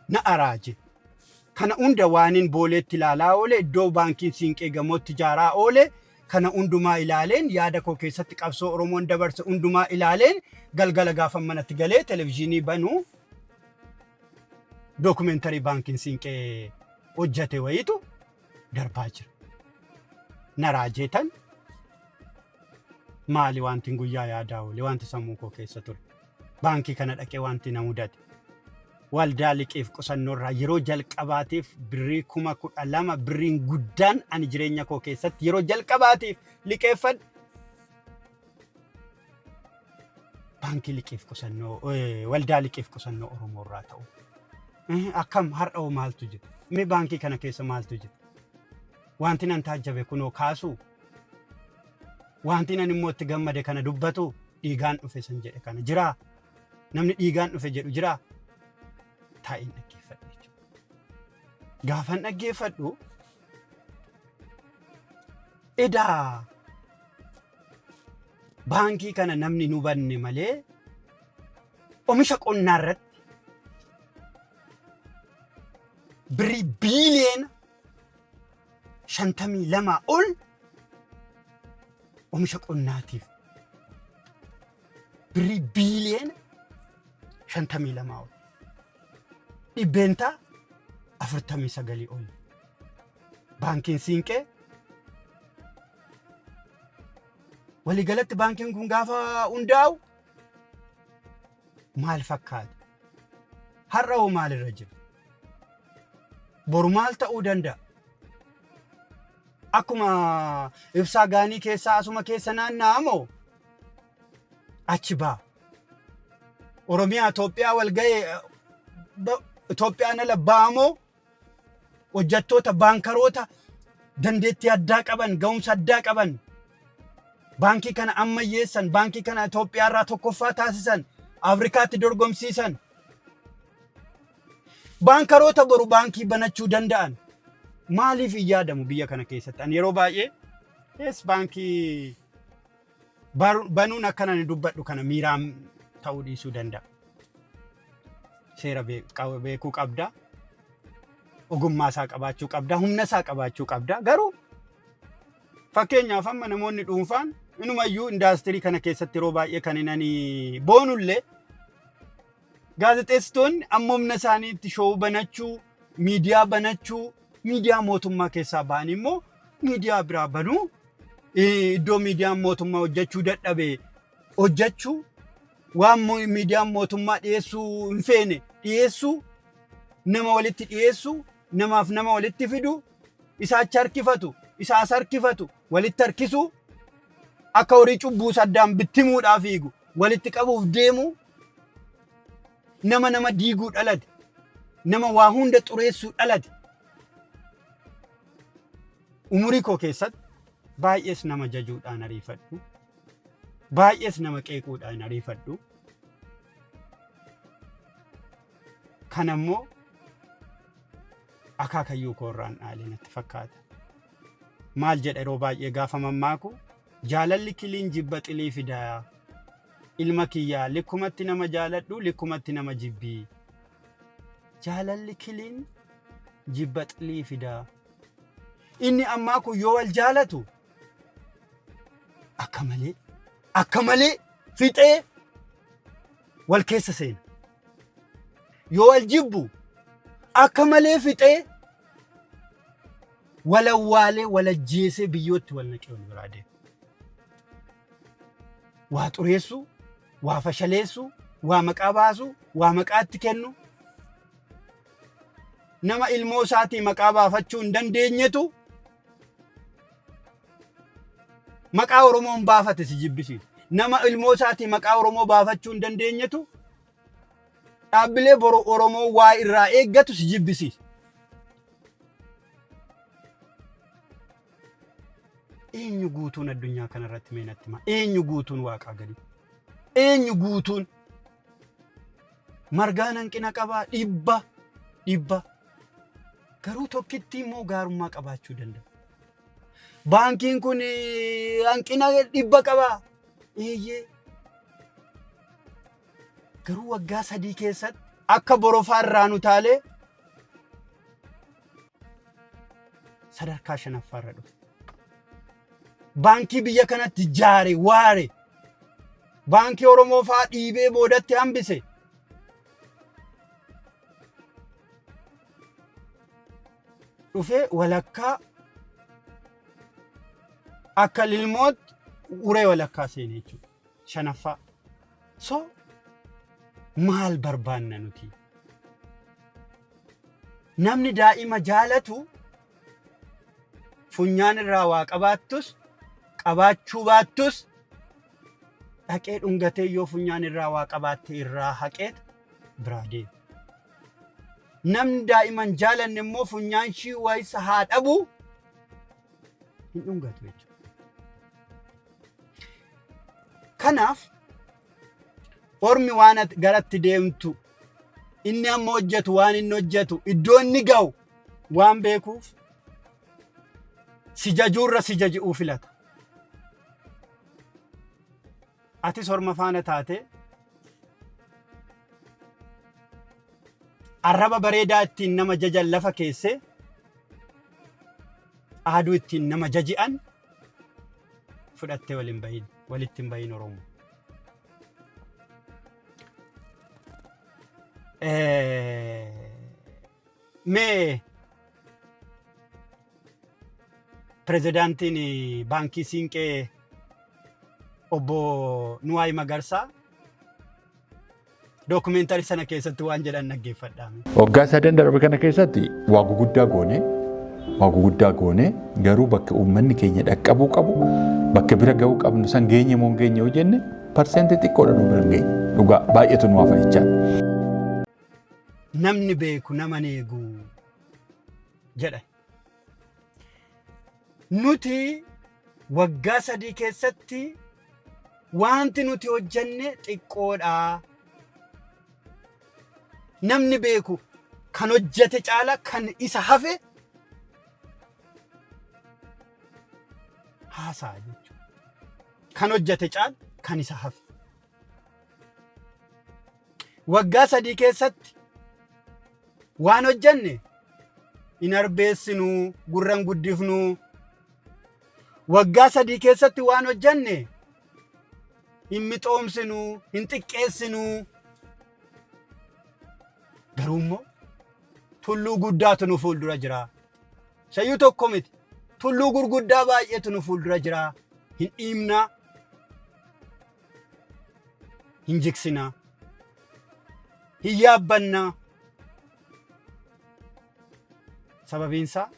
Speaker 1: na araaje. Kana hunda waanin Booleetti ilaalaa oole, iddoo baankiin Siinqee gamootti ijaaraa oole, Kana hundumaa ilaaleen yaada koo keessatti qabsoo Oromoon dabarse hundumaa ilaaleen galgala gaafa manatti galee televizyiinii banuu dookumentarii baankiin siinqee hojjate wayiitu darbaa jira. Na raajeetan maali wanti guyyaa yaadaa oole wanti sammuu koo keessa ture. Baankii kana dhaqee wanti na mudate. Waldaa liqiif qusannoorraa yeroo jalqabaatiif birrii 12,000 birriin guddaan ani jireenya koo keessatti yeroo jalqabaatiif liqeeffadhe. Baankii liqiif qusannoo waldaa liqiif qusannoo Oromoo irraa ta'u. Akkam har'a hoo maaltu jira? Mee baankii kana keessa maaltu jira? Wanti nan taajjabe kunoo kaasuu? Wanti nan immoo itti gammade kana dubbatu dhiigaan dhufe san jedhe kana jiraa? Namni dhiigaan dhufe jedhu jiraa? Taa'een dhaggeeffadhe jechuudha. Gaafan dhaggeeffadhu edaa baankii kana namni hin hubanne malee omisha qonnaa irratti birrii biiliyoona 52 ol omisha qonnaatiif birrii biiliyoona 52 ol 49% ol baankiin siinqee waliigalatti baankiin kun gaafa hundaa'u maal fakkaata? Har'a hoo maalirra jira? Boru maal ta'uu danda'a? Akkuma ibsaa gaanii keessaa asuma keessa naanna'a moo achi ba'a? Oromiyaa Itoophiyaa wal ga'ee Itoophiyaan ala ba'a moo hojjettoota baankaroota dandeettii addaa qaban ga'umsa addaa qaban baankii kana ammayyeessan baankii kana Itoophiyaa irraa tokkoffaa taasisan Afrikaatti dorgomsiisan baankaroota boru baankii banachuu danda'an maaliif hin yaadamu biyya kana keessatti ani yeroo baay'ee yes baankii banuun akkana ani dubbadhu kana miiraan ta'uu dhiisuu danda'a. Seera beekuu qabda. Ogummaa isaa qabaachuu qabda. Humna isaa qabaachuu qabda. Garuu fakkeenyaaf amma namoonni dhuunfaan inumayyuu indaastirii kana keessatti yeroo baay'ee kan hin ani boonullee gaazexeessitoonni amma humna isaaniitti showuu banachuu, miidiyaa banachuu, miidiyaa mootummaa keessaa ba'anii immoo miidiyaa biraa banuu, iddoo miidiyaan mootummaa hojjechuu dadhabe hojjechuu, waan miidiyaan mootummaa dhiyeessuu hin feene dhiyeessuu, nama walitti dhiyeessuu, namaaf nama walitti fidu, isa achi harkifatu, isa as harkifatu walitti harkisuu, akka horii cubbuu addaan bittimuudhaaf fiigu walitti qabuuf deemuu, nama nama diiguu dhalate, nama waa hunda xureessuu dhalate. Umurii koo keessatti baay'ees nama jajuudhaan ariifadhu, baay'ees nama qeequudhaan ariifadhu. Kana immoo akaakayyuu koo irraan dhaale natti fakkaata. Maal jedha yeroo baay'ee gaafa mammaaku jaalalli kiliin jibba xilii fidaa. Ilma kiyyaa likkumatti nama jaaladhu likkumatti nama jibbii. Jaalalli kiliin jibba xilii fidaa. Inni ammaa kun yoo wal jaalatu akka malee akka malee fixee wal keessa seena. Yoo wal jibbu akka malee fixee wal awwaalee wal ajjeesee biyyootti wal naqee wal biraa deema. Waa xureessuu, waa fashaleessuu, waa maqaa baasuu, waa maqaatti kennu. Nama ilmoo isaatii maqaa baafachuu hin dandeenyetu maqaa Oromoon baafate si jibbisiisa. Nama ilmoo isaatii maqaa Oromoo baafachuu hin dandeenyetu dhaabbilee boru Oromoo waa irraa eeggatu si jibbisiisa. Eenyu guutuun addunyaa kanarratti mee natti himaa? Eenyu guutuun waaqaa gadi? Eenyu guutuun? Margaan hanqina qabaa dhibba dhibba. Garuu tokkittii immoo gaarummaa qabaachuu danda'a. Baankiin kun hanqina dhibba qabaa. Eeyyee. Garuu waggaa 3 keessatti akka borofaa irraa nu taalee sadarkaa shanaffaarra dhufe. Baankii biyya kanatti jaare waare. Baankii Oromoo fa'aa dhiibee boodatti hambise. Dhufee walakkaa akka lilmootti uree walakkaa seene jechuudha. Shanaffaa. So maal barbaanna nuti? Namni daa'ima jaalatu funyaan irraa waa qabaattus qabaachuu baattus dhaqee dhungatee yoo funyaan irraa waa qabaatte irraa haqeet biraa deema. Namni daa'ima hin jaalanne immoo funyaan ishii wayisa haa dhabu hin dhungatu jechuudha. Kanaaf ormi waan ati garatti deemtu inni amma hojjetu waan inni hojjetu iddoo inni ga'u waan beekuuf si jajuurra si jaji'uu filata. Atis orma faana taatee arraba bareedaa ittiin nama jajan lafa keessee aaduu ittiin nama jaji'an fudhattee waliin bahin walitti hin bahin Oromoo. Mee pirezidaantiin baankii Siinqee obbo Nuwaay Magarsaa dookumentarii sana keessatti waan jedhan dhaggeeffadhaa.
Speaker 3: Waggaa sadan darbe kana keessatti waa guguddaa goone waa guguddaa goone garuu bakka uummanni keenya dhaqqabuu qabu bakka bira ga'uu qabnu san geenye moo hin geenye yoo jenne parsentii xiqqoodha nu bira hin geenye. Dhugaa baay'eetu nu hafa jechaadha.
Speaker 1: Namni beeku nama hin eegu jedhan. Nuti waggaa 3 keessatti wanti nuti hojjenne xiqqoodha. Namni beeku kan hojjete caala kan isa hafe haasa'a jechuudha. Kan hojjete caala kan isa hafe. Waggaa 3 keessatti waan hojjenne hin arbeessinuu, gurra hin guddifnuu. Waggaa 3 keessatti waan hojjenne hin mixoomsinuu, hin xiqqeessinuu. Garuu immoo tulluu guddaatu nu fuuldura jira. Sayyuu tokko miti. Tulluu gurguddaa baay'eetu nu fuuldura jira. Hin dhiibnaa. Hin jigsinaa. Hin yaabbannaa. Sababiin isaa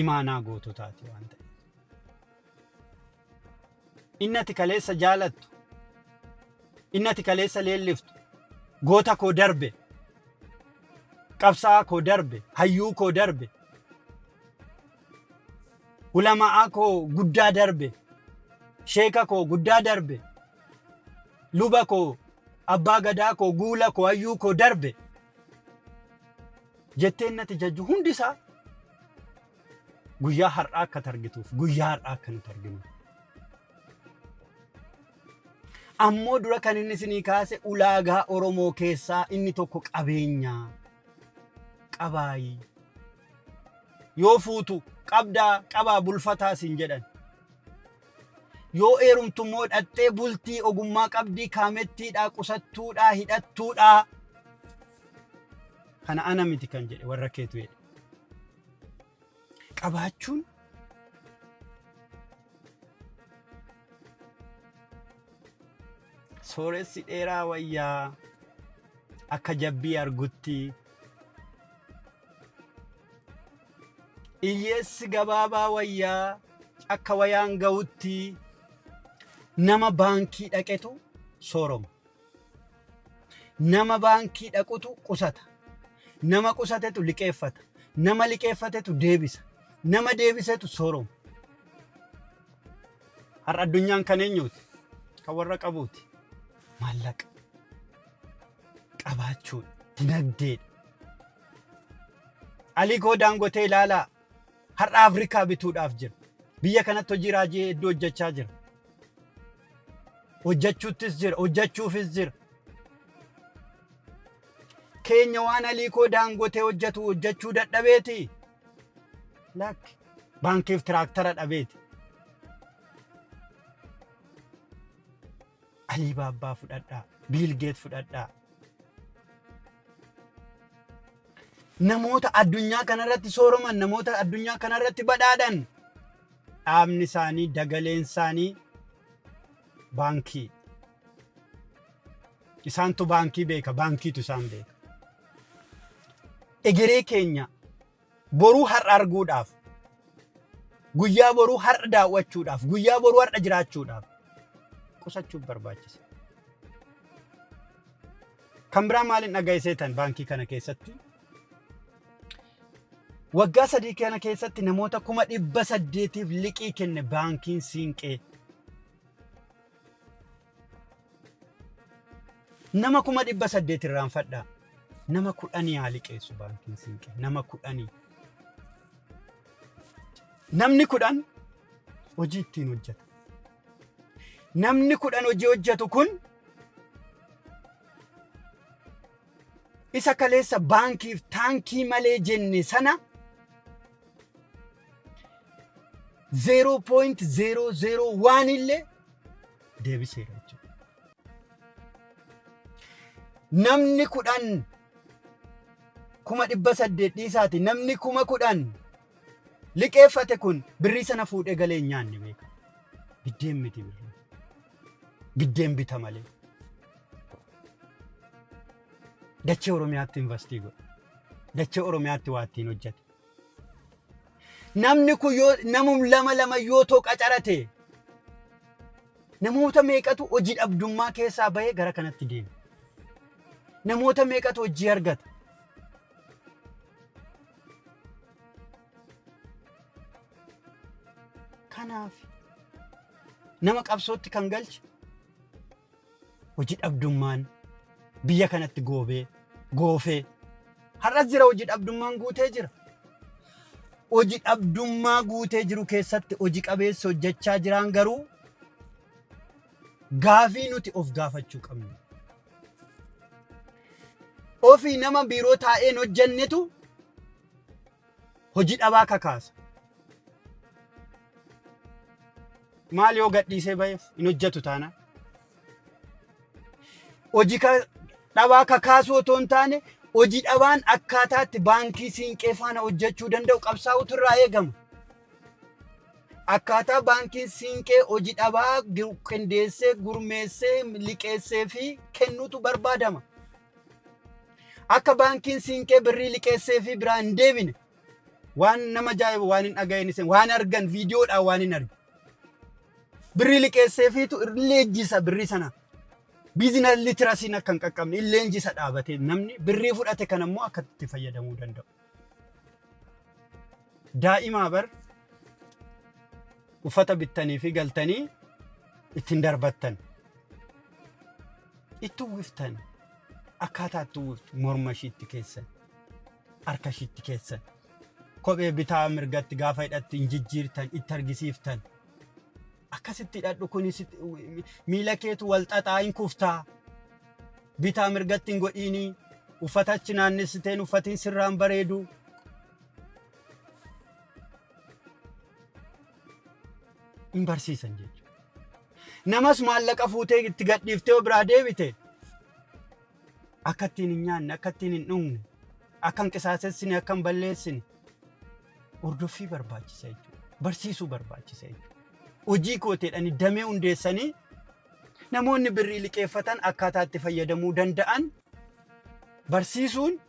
Speaker 1: imaanaa goototaati waan ta'eef. Inni ati kaleessa jaalattu, inni ati kaleessa leelliftu, goota koo darbe, qabsaa'aa koo darbe, hayyuu koo darbe, ulama'aa koo guddaa darbe, sheeka koo guddaa darbe, luba koo, abbaa gadaa koo, guula koo, hayyuu koo darbe jettee inni ati jajju hundi isaa guyyaa har'aa akka argituuf guyyaa har'aa akka nuti arginu. Ammoo dura kan inni isinii kaase ulaagaa Oromoo keessaa inni tokko qabeenya qabaayi. Yoo fuutu qabdaa qabaa bulfataa siin jedhan. Yoo eerumtu immoo dhaxxee bultii ogummaa qabdii kaamettiidhaa qusattuudhaa hidhattuudhaa. Kana ana miti kan jedhe warra keetu jedhe. Qabaachuun sooressi dheeraa wayyaa akka jabbii argutti hiyyeessi gabaabaa wayyaa akka wayaan ga'utti nama baankii dhaqetu sooroma. Nama baankii dhaqutu qusata. Nama qusatetu liqeeffata. Nama liqeeffatetu deebisa. Nama deebisetu sooroma. Har'a addunyaan kan eenyuuti? Kan warra qabuuti. Maallaqa qabaachuudha. Dinagdeedha. Alikoo Daangotee ilaalaa. Har'a Afrikaa bituudhaaf jira. Biyya kanatti hojii raajii hedduu hojjechaa jira. Hojjechuuttis jira, hojjechuufis jira. Keenya waan Aliikoo Daangotee hojjetu hojjechuu dadhabeeti. Lakki. Baankiif tiraaktara dhabeeti. Alii Baabbaa fudhadhaa. Biil Geet fudhadhaa. Namoota addunyaa kanarratti sooroman, namoota addunyaa kanarratti badhaadhan dhaabni isaanii, dagaleen isaanii baankii. Isaantu baankii beeka, baankiitu isaan beeka. Egeree keenya boruu har'a arguudhaaf, guyyaa boruu har'a daawwachuudhaaf, guyyaa boruu har'a jiraachuudhaaf qusachuuf barbaachisa. Kan biraa maaliin dhaga'e seetan baankii kana keessatti? Waggaa 3 kana keessatti namoota 800,000f liqii kenne baankiin Siinqee. Nama 800,000 irraanfadhaa. Nama kudhanii haa liqeessu baankiin Siinqee. Nama kudhanii. Namni 10 hojii ittiin hojjeta. Namni 10 hojii hojjetu kun isa kaleessa baankiif taankii malee jenne sana 0.001 illee deebiseera jechuudha. Namni 10 800,000 dhiisaati namni 10,000 liqeeffate kun birrii sana fuudhee galee hin nyaanne beeka. Biddeen miti birrii. Biddeen bita malee. Dachee Oromiyaatti investii godhe. Dachee Oromiyaatti waa ittiin hojjete. Namni kun yoo namum lama lama yoo too qacarate namoota meeqatu hojii dhabdummaa keessaa bahee gara kanatti deema. Namoota meeqatu hojii argata. Kanaaf nama qabsootti kan galche hojii dhabdummaan biyya kanatti goobee goofee har'as jira hojii dhabdummaan guutee jira. Hojii dhabdummaa guutee jiru keessatti hojii qabeessi hojjechaa jiraan garuu gaafii nuti of gaafachuu qabnu. Ofii nama biiroo taa'een hojjennetu hojii dhabaa kakaasa. Maal yoo gadhiisee baheef hin hojjetu taanaan. Hojii dhabaa kakaasuu otoo hin taane hojii dhabaan akkaataatti baankii siinqee faana hojjechuu danda'u qabsaa'utu irraa eegama. Akkaataa baankiin siinqee hojii dhabaa qindeessee, gurmeessee, liqeessee fi kennuutu barbaadama. Akka baankiin siinqee birrii liqeessee fi biraa hin deebine waan nama ajaa'ibu waan hin dhaga'in isin waan argan viidiyoodhaan waan hin argine. Birrii liqeessee fiitu leenjisa birrii sana. Business literacyn akka hin qaqqabne in leenjisa dhaabatee namni birrii fudhate kan ammoo akka itti fayyadamuu danda'u. Daa'imaa bar uffata bittanii fi galtanii ittiin darbattan. Itti uwwiftan akkaataa itti uwwiftu morma ishiitti keessan harka ishiitti keessan kophee bitaa mirgatti gaafa hidhatti hin jijjiirtan itti argisiiftan akkasitti hidhadhu kun miila keetu wal xaxaa hin kuftaa bitaa mirgatti hin godhiinii uffata achi naannessiteen uffatiin sirraan bareedu. Hin barsiisan jechuudha. Namas maallaqa fuutee itti gadhiiftee yoo biraa deebite akka ittiin hin nyaanne, akka ittiin hin dhugne, akka hin qisaasessine, akka hin balleessine hordoffii barbaachisa jechuudha. Barsiisuu barbaachisa jechuudha. Hojii kooteedhaan damee hundeessanii namoonni birrii liqeeffatan akkaataa itti fayyadamuu danda'an barsiisuun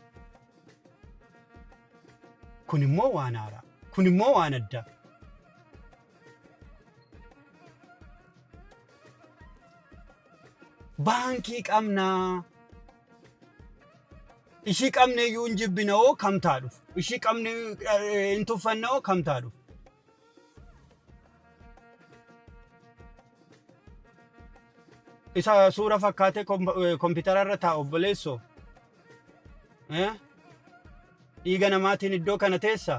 Speaker 1: kun immoo waan haaraa, kun immoo waan addaa. Baankii qabnaa. Ishii qabne iyyuu hin jibbina hoo kam taa dhufu? Ishii qabne hin tuffanna hoo kam taa dhufu? Isa suura fakkaatee kompiitara irra taa'u obboleessoo. Dhiiga namaatiin iddoo kana teessa?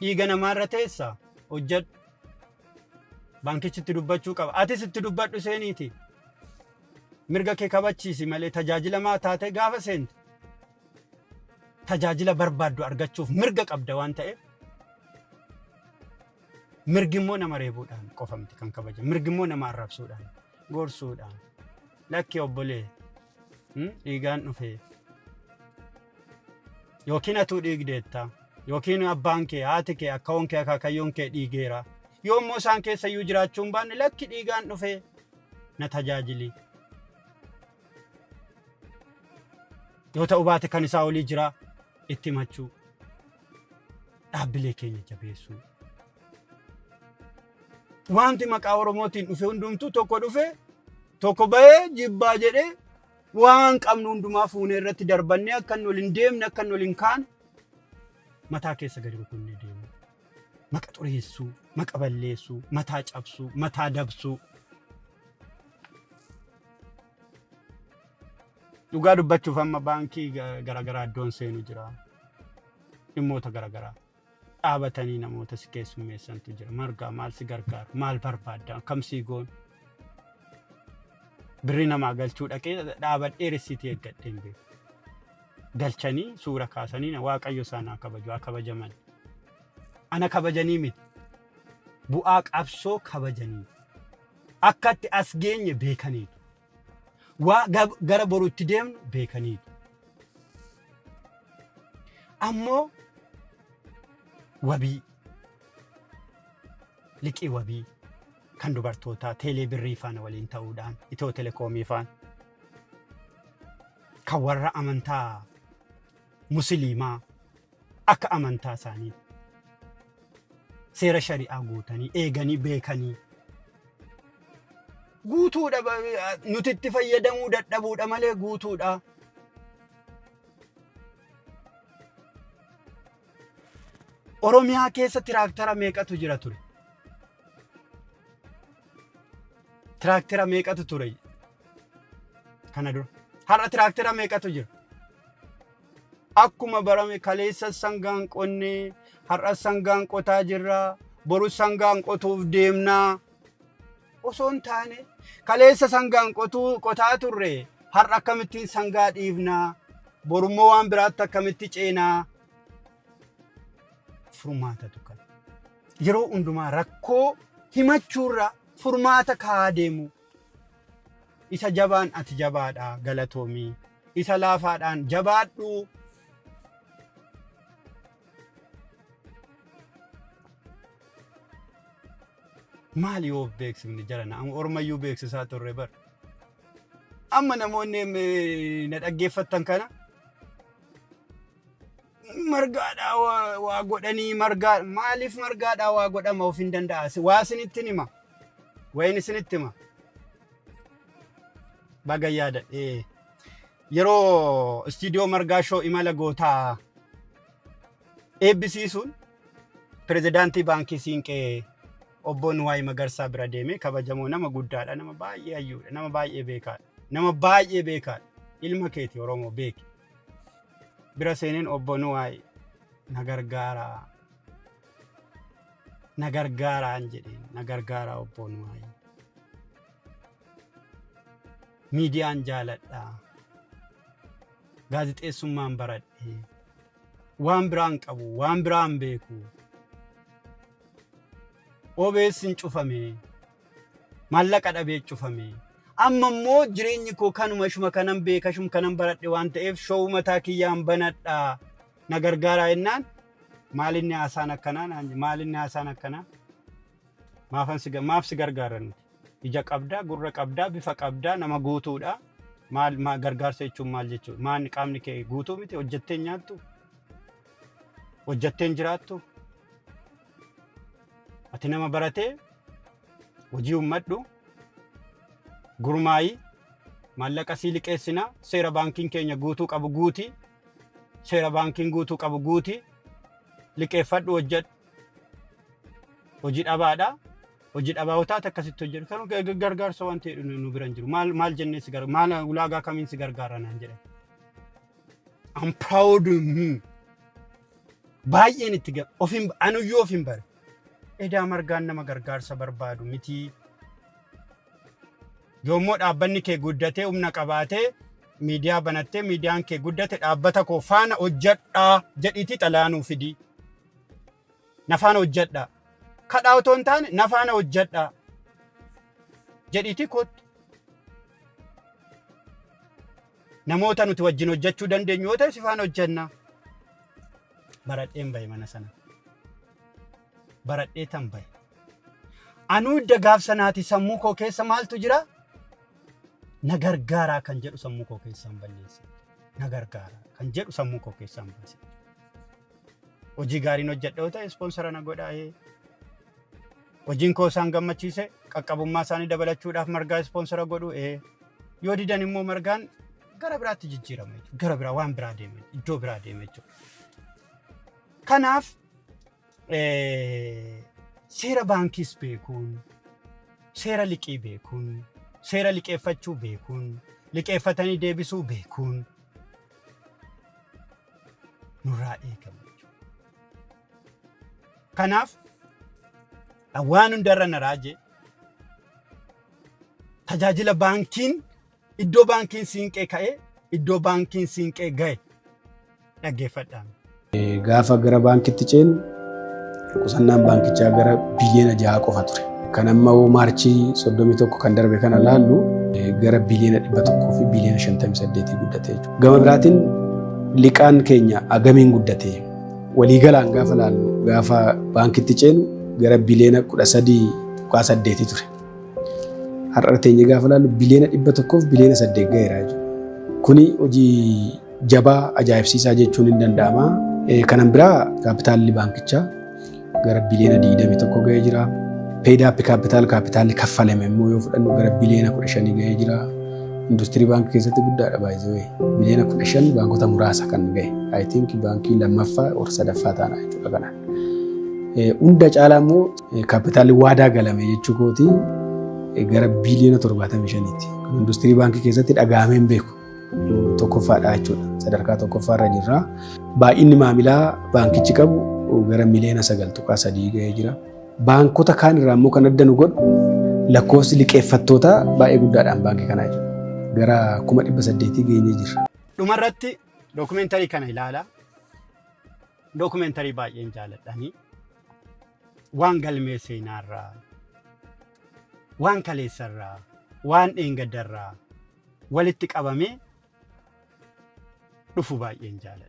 Speaker 1: Dhiiga namaarra teessa? Hojjedhu. Baankichi itti dubbachuu qaba. Atis itti dubbadhu seeniiti. Mirga kee kabachiisi malee tajaajilamaa taatee gaafa seente tajaajila barbaaddu argachuuf mirga qabda waan ta'eef Mirgi immoo nama reebuudhaan qofa miti kan kabajamu. Mirgi immoo nama arrabsuudhaan, gorsuudhaan. Lakki obbolee, dhiigaan dhufee. Yookiin atuu dhiigdeetta. Yookiin abbaan kee, haati kee, akkawoon kee, akaakayyoon kee dhiigeera. Yoo immoo isaan keessa iyyuu jiraachuu hin baanne, lakki dhiigaan dhufee, na tajaajili. Yoo ta'uu baate kan isaa olii jira itti himachuu. Dhaabbilee keenya jabeessuu. Wanti maqaa Oromootiin dhufe hundumtuu, tokko dhufe tokko bahee jibbaa jedhee, waan qabnu hundumaa fuunee irratti darbannee akka inni ol hin deemne, akka inni ol hin kaane mataa keessa gadi rukunnee deemu. Maqa xureessuu, maqa balleessuu, mataa cabsuu, mataa dabsuu. Dhugaa dubbachuuf amma baankii garaagaraa iddoon seenu jira. Dhimmoota garaagaraa dhaabatanii namoota si keessummeessantu jira. Margaa, maal si gargaaru? Maal barbaadda? Akkam sii goon? Birrii namaa galchuu dhaqee dhaabadhee risiitii eeggadhee hin beeku. Galchanii suura kaasanii, Waaqayyo isaan haa kabaju, haa kabajaman. Ana kabajanii miti. Bu'aa qabsoo kabajanii. Akkatti as geenye beekaniitu. Waa gara borutti deemnu beekaniitu. Ammoo wabii, liqii wabii kan dubartootaa teelee birrii faana waliin ta'uudhaan, Itiyoo Telekoomii faana, kan warra amantaa Musliimaa akka amantaa isaanii seera shari'aa guutanii eeganii beekanii guutuudha. Nuti itti fayyadamuu dadhabuudha malee guutuudha. Oromiyaa keessa tiraaktara meeqatu jira ture? Tiraaktara meeqatu ture? Kana dura. Har'a tiraaktara meeqatu jira? Akkuma barame kaleessa sangaan qonnee, har'a sangaan qotaa jirra, boru sangaan qotuuf deemnaa. Osoo hin taane, kaleessa sangaan qotuu qotaa turre, har'a akkamittiin sangaa dhiifnaa, borummoo waan biraatti akkamitti ceenaa? Furmaatatu kana. Yeroo hundumaa rakkoo himachuurra furmaata kaa'aa deemu. Isa jabaan ati jabaadha, galatoomii. Isa laafaadhaan jabaadhu. Maali yoo of beeksifne jarana? Amma ormayyuu beeksisaa turre bar. Amma namoonni na dhaggeeffattan kana margaadhaa waa godhanii, margaa maaliif margaadhaa waa godhama? Of hin danda'a. Waa isinitti hima. Wayin isinitti hima. Baga yaadadhe. Yeroo istiidiyoo Margaa Shoo imala gootaa eebbisiisuun pirezidaantii baankii Siinqee obbo Nuwaay Magarsaa bira deemee, kabajamoo nama guddaadha, nama baay'ee hayyuudha, nama baay'ee beekaadha, nama baay'ee beekaadha. Ilma keeti Oromoo beeki. Bira seeneen, "Obbo Nuwaay, na gargaaraa, na gargaaraan," jedheen, "na gargaaraa obbo Nuwaay. Miidiyaan jaaladha. Gaazixeessummaan baradhe. Waan biraan qabu, waan biraan beeku. OBS hin cufame. Maallaqa dhabee cufame. Amma immoo jireenyi koo kanuma, ishuma kanan beeka, ishuma kanan baradhe waan ta'eef show mataa kiyyaan banadha. Na gargaaraa," jennaan, "Maalinni haasaan akkanaa?" naan jedhe. "Maalinni haasaan akkanaa? Maafan si maaf si gargaara nuti? Ija qabdaa, gurra qabdaa, bifa qabdaa, nama guutuudha. Maal gargaarsa jechuun maal jechuudha? Maal, qaamni kee guutuu miti? Hojjettee hin nyaattu? Hojjettee hin jiraattu? Ati nama baratee, hojii uummadhu, gurmaayii, maallaqa sii liqeessinaa, seera baankiin keenya guutuu qabu guutii, seera baankiin guutuu qabu guutii, liqeeffadhu, hojjedhu. Hojii dhabaadha. Hojii dhabaa yoo taate akkasitti hojjedhu. Kan gargaarsa waan ta'e nu bira hin jiru. Maal maal jennee si gargaara? Maal, ulaagaa kamiin si gargaara?" naan jedhan. I'm proud of me. Baay'een itti ofin anuyyuu of hin bare. Edaa Margaan nama gargaarsa barbaadu miti. Yoommoo dhaabbanni kee guddatee humna qabaatee miidiyaa banattee miidiyaan kee guddate, dhaabbata koo faana hojjedhaa jedhiitii xalayaa nuu fidii. Na faana hojjedhaa. Kadhaa otoo hin taane na faana hojjedhaa jedhiitii kottu. Namoota nuti wajjin hojjechuu dandeenyu yoo ta'e si faana hojjenna. Baradheen bahe mana sana. Baradhee tan bahe. Anuu hidda gaaf sanaati sammuu koo keessa maaltu jira? Na gargaaraa kan jedhu sammuu koo keessaan balleesse. Na gargaaraa kan jedhu sammuu koo keessaan baase. Hojii gaariin hojjedha yoo ta'e ispoonsara na godhaa. Hojiin koo isaan gammachiise qaqqabummaa isaanii dabalachuudhaaf Margaa ispoonsara godhu. Yoo didan immoo Margaan gara biraatti jijjiirama jechuudha. Gara biraa waan biraa deema iddoo biraa deema jechuudha. Kanaaf seera baankiis beekuun, seera liqii beekuun, seera liqeeffachuu beekuun, liqeeffatanii deebisuu beekuun nurraa eegama jechuudha. Kanaaf waan hundarra na raajee tajaajila baankiin iddoo baankiin Siinqee ka'ee iddoo baankiin Siinqee ga'e dhaggeeffadhaa.
Speaker 4: Gaafa gara baankitti ceenu qusannaan baankichaa gara biliyoona 6 qofa ture. Kan amma hoo Maarchii 31 kan darbe kana laallu gara biliyoona 100 fi biliyoona 58 guddate jechuudha. Gama biraatiin liqaan keenya agamiin guddate? Waliigalaan gaafa laallu gaafa baankitti ceenu gara biliyoona 13.8 ture. Har'a teenye gaafa laallu biliyoona 100 fi biliyoona 8 gaheera jechuudha. Kuni hojii jabaa ajaa'ibsiisaa jechuun hin danda'ama. Kanan biraa kaapitaalli baankichaa gara biliyoona 21 gahee jira. Paid up capital, kaapitaalli kaffalame immoo yoo fudhannu gara biliyoona 15 gahee jira. Industirii baankii keessatti guddaadha baay'ee. Biliyoona 15 baankota muraasa kan gahe. I think baankii lammaffaa or sadaffaa taana jechuudha kanaan. Hunda caalaa immoo kaapitaalli waadaa galame jechuu kooti gara biliyoona 75ti. Kun industirii baankii keessatti dhaga'amee hin beeku. Tokkoffaadha jechuudha. Sadarkaa tokkoffaarra jirra. Baay'inni maamilaa baankichi qabu gara miliyoona 9.3 gahee jira. Baankota kaan irraa immoo kan adda nu godhu lakkoofsi liqeeffattootaa baay'ee guddaadhaan baankii kanaa jechuudha. Gara 800,000 geenyee jirra.
Speaker 1: Dhumarratti dookumentarii kana ilaalaa. Dookumentarii baay'een jaaladhanii waan galmee seenaarraa, waan kaleessarraa, waan dheengaddarraa walitti qabamee dhufu baay'een jaaladha.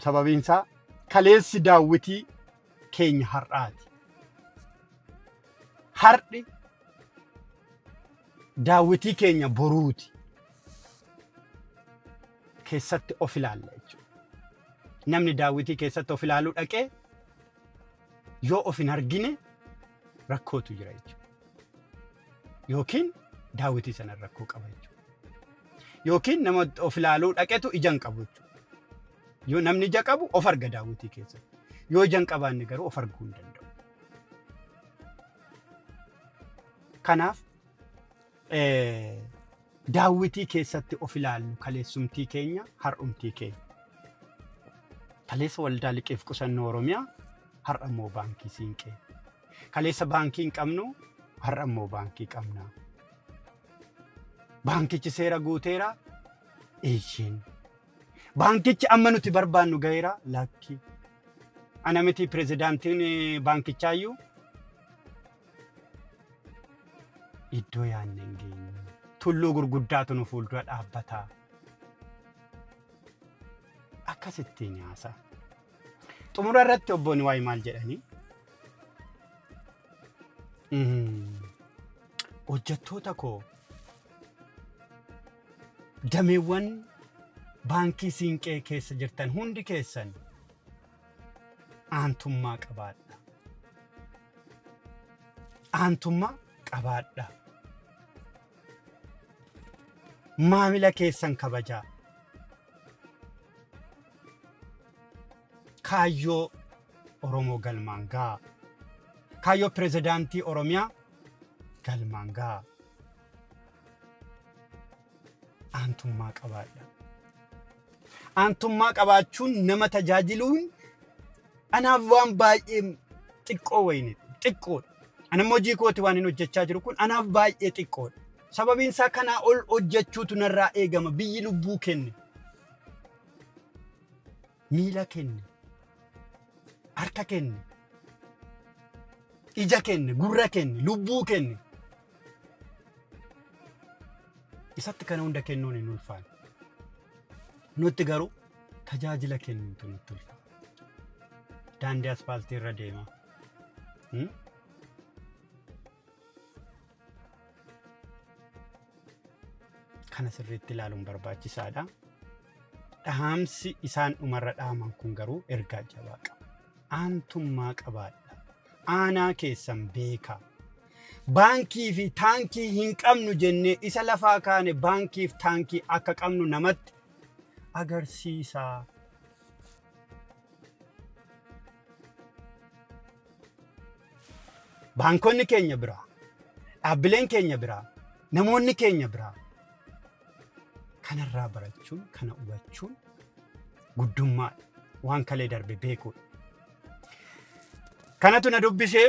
Speaker 1: Sababiin isaa kaleessi daawwitii keenya har'aati. Har'i daawwitii keenya boruuti. Keessatti of ilaalla jechuudha. Namni daawwitii keessatti of ilaaluu dhaqee yoo of hin argine rakkootu jira jechuudha. Yookiin daawwitii sana rakkoo qaba jechuudha. Yookiin nama of ilaaluu dhaqetu ija hin qabu jechuudha. Yoo namni ija qabu of arga daawwitii keessatti. Yoo ija hin qabaanne garuu of arguu hin danda'u. Kanaaf daawwitii keessatti of ilaallu kaleessumtii keenya har'umtii keenya. Kaleessa Waldaa Liqiif Qusannoo Oromiyaa, har'a immoo Baankii Siinqee. Kaleessa baankii hin qabnu, har'a immoo baankii qabna. Baankichi seera guuteera? Eeyyeen. Baankichi amma nuti barbaannu gaheera? Lakki. Ana miti, pirezidaantiin baankichaayyuu iddoo yaadne hin geenye. Tulluu gurguddaatu nu fuuldura dhaabbata. Akkasitti nyaasa. Xumura irratti obbo Niwaay maal jedhanii? Hojjettoota koo dameewwan baankii Siinqee keessa jirtan hundi keessan aantummaa qabaadha. Aantummaa qabaadha. Maamila keessan kabajaa. Kaayyoo Oromoo galmaan ga'a. Kaayyoo pirezidaantii Oromiyaa galmaan ga'a. Aantummaa qabaadha. Aantummaa qabaachuun nama tajaajiluun anaaf waan baay'ee xiqqoo wayini xiqqoodha. Ani immoo hojii kooti waan hin hojjechaa jiru kun anaaf baay'ee xiqqoodha. Sababiin isaa kanaa ol hojjechuutu narraa eegama. Biyyi lubbuu kenne. Miila kenne. Harka kenne. Ija kenne, gurra kenne, lubbuu kenne. Isatti kana hunda kennuun hin ulfaanne. Nutti garuu tajaajila kennuutu nutti ulfaata. Daandii aspaaltii irra deemaa. Kana sirriitti ilaaluun barbaachisaadha. Dhaamsi isaan dhumarra dhaaman kun garuu ergaa jabaa qaba. Aantummaa qabaadha. Aanaa keessan beekaa. Baankii fi taankii hin qabnu jennee isa lafaa kaane baankii fi taankii akka qabnu namatti agarsiisaa. Baankonni keenya biraa, dhaabbileen keenya biraa, namoonni keenya biraa kanarraa barachuun, kana hubachuun guddummaadha. Waan kalee darbe beekuudha. Kanatu na dubbisee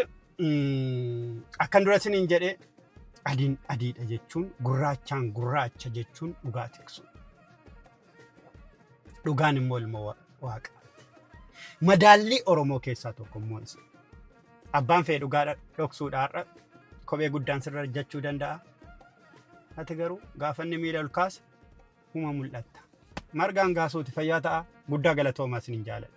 Speaker 1: akkan dura isiniin jedhe adiin adiidha jechuun gurraachaan gurraacha jechuun dhugaa tiksu. Dhugaan immoo ilma waaqaati. Madaallii Oromoo keessaa tokko immoo isa. Abbaan fee dhugaa dhoksuudha har'a kophee guddaan sirra ejjachuu danda'a. Ati garuu gaafa inni miila ol kaase huma mul'atta. Margaan gaasuuti fayyaa ta'a. Guddaa galatoomaa isiniin jaaladha.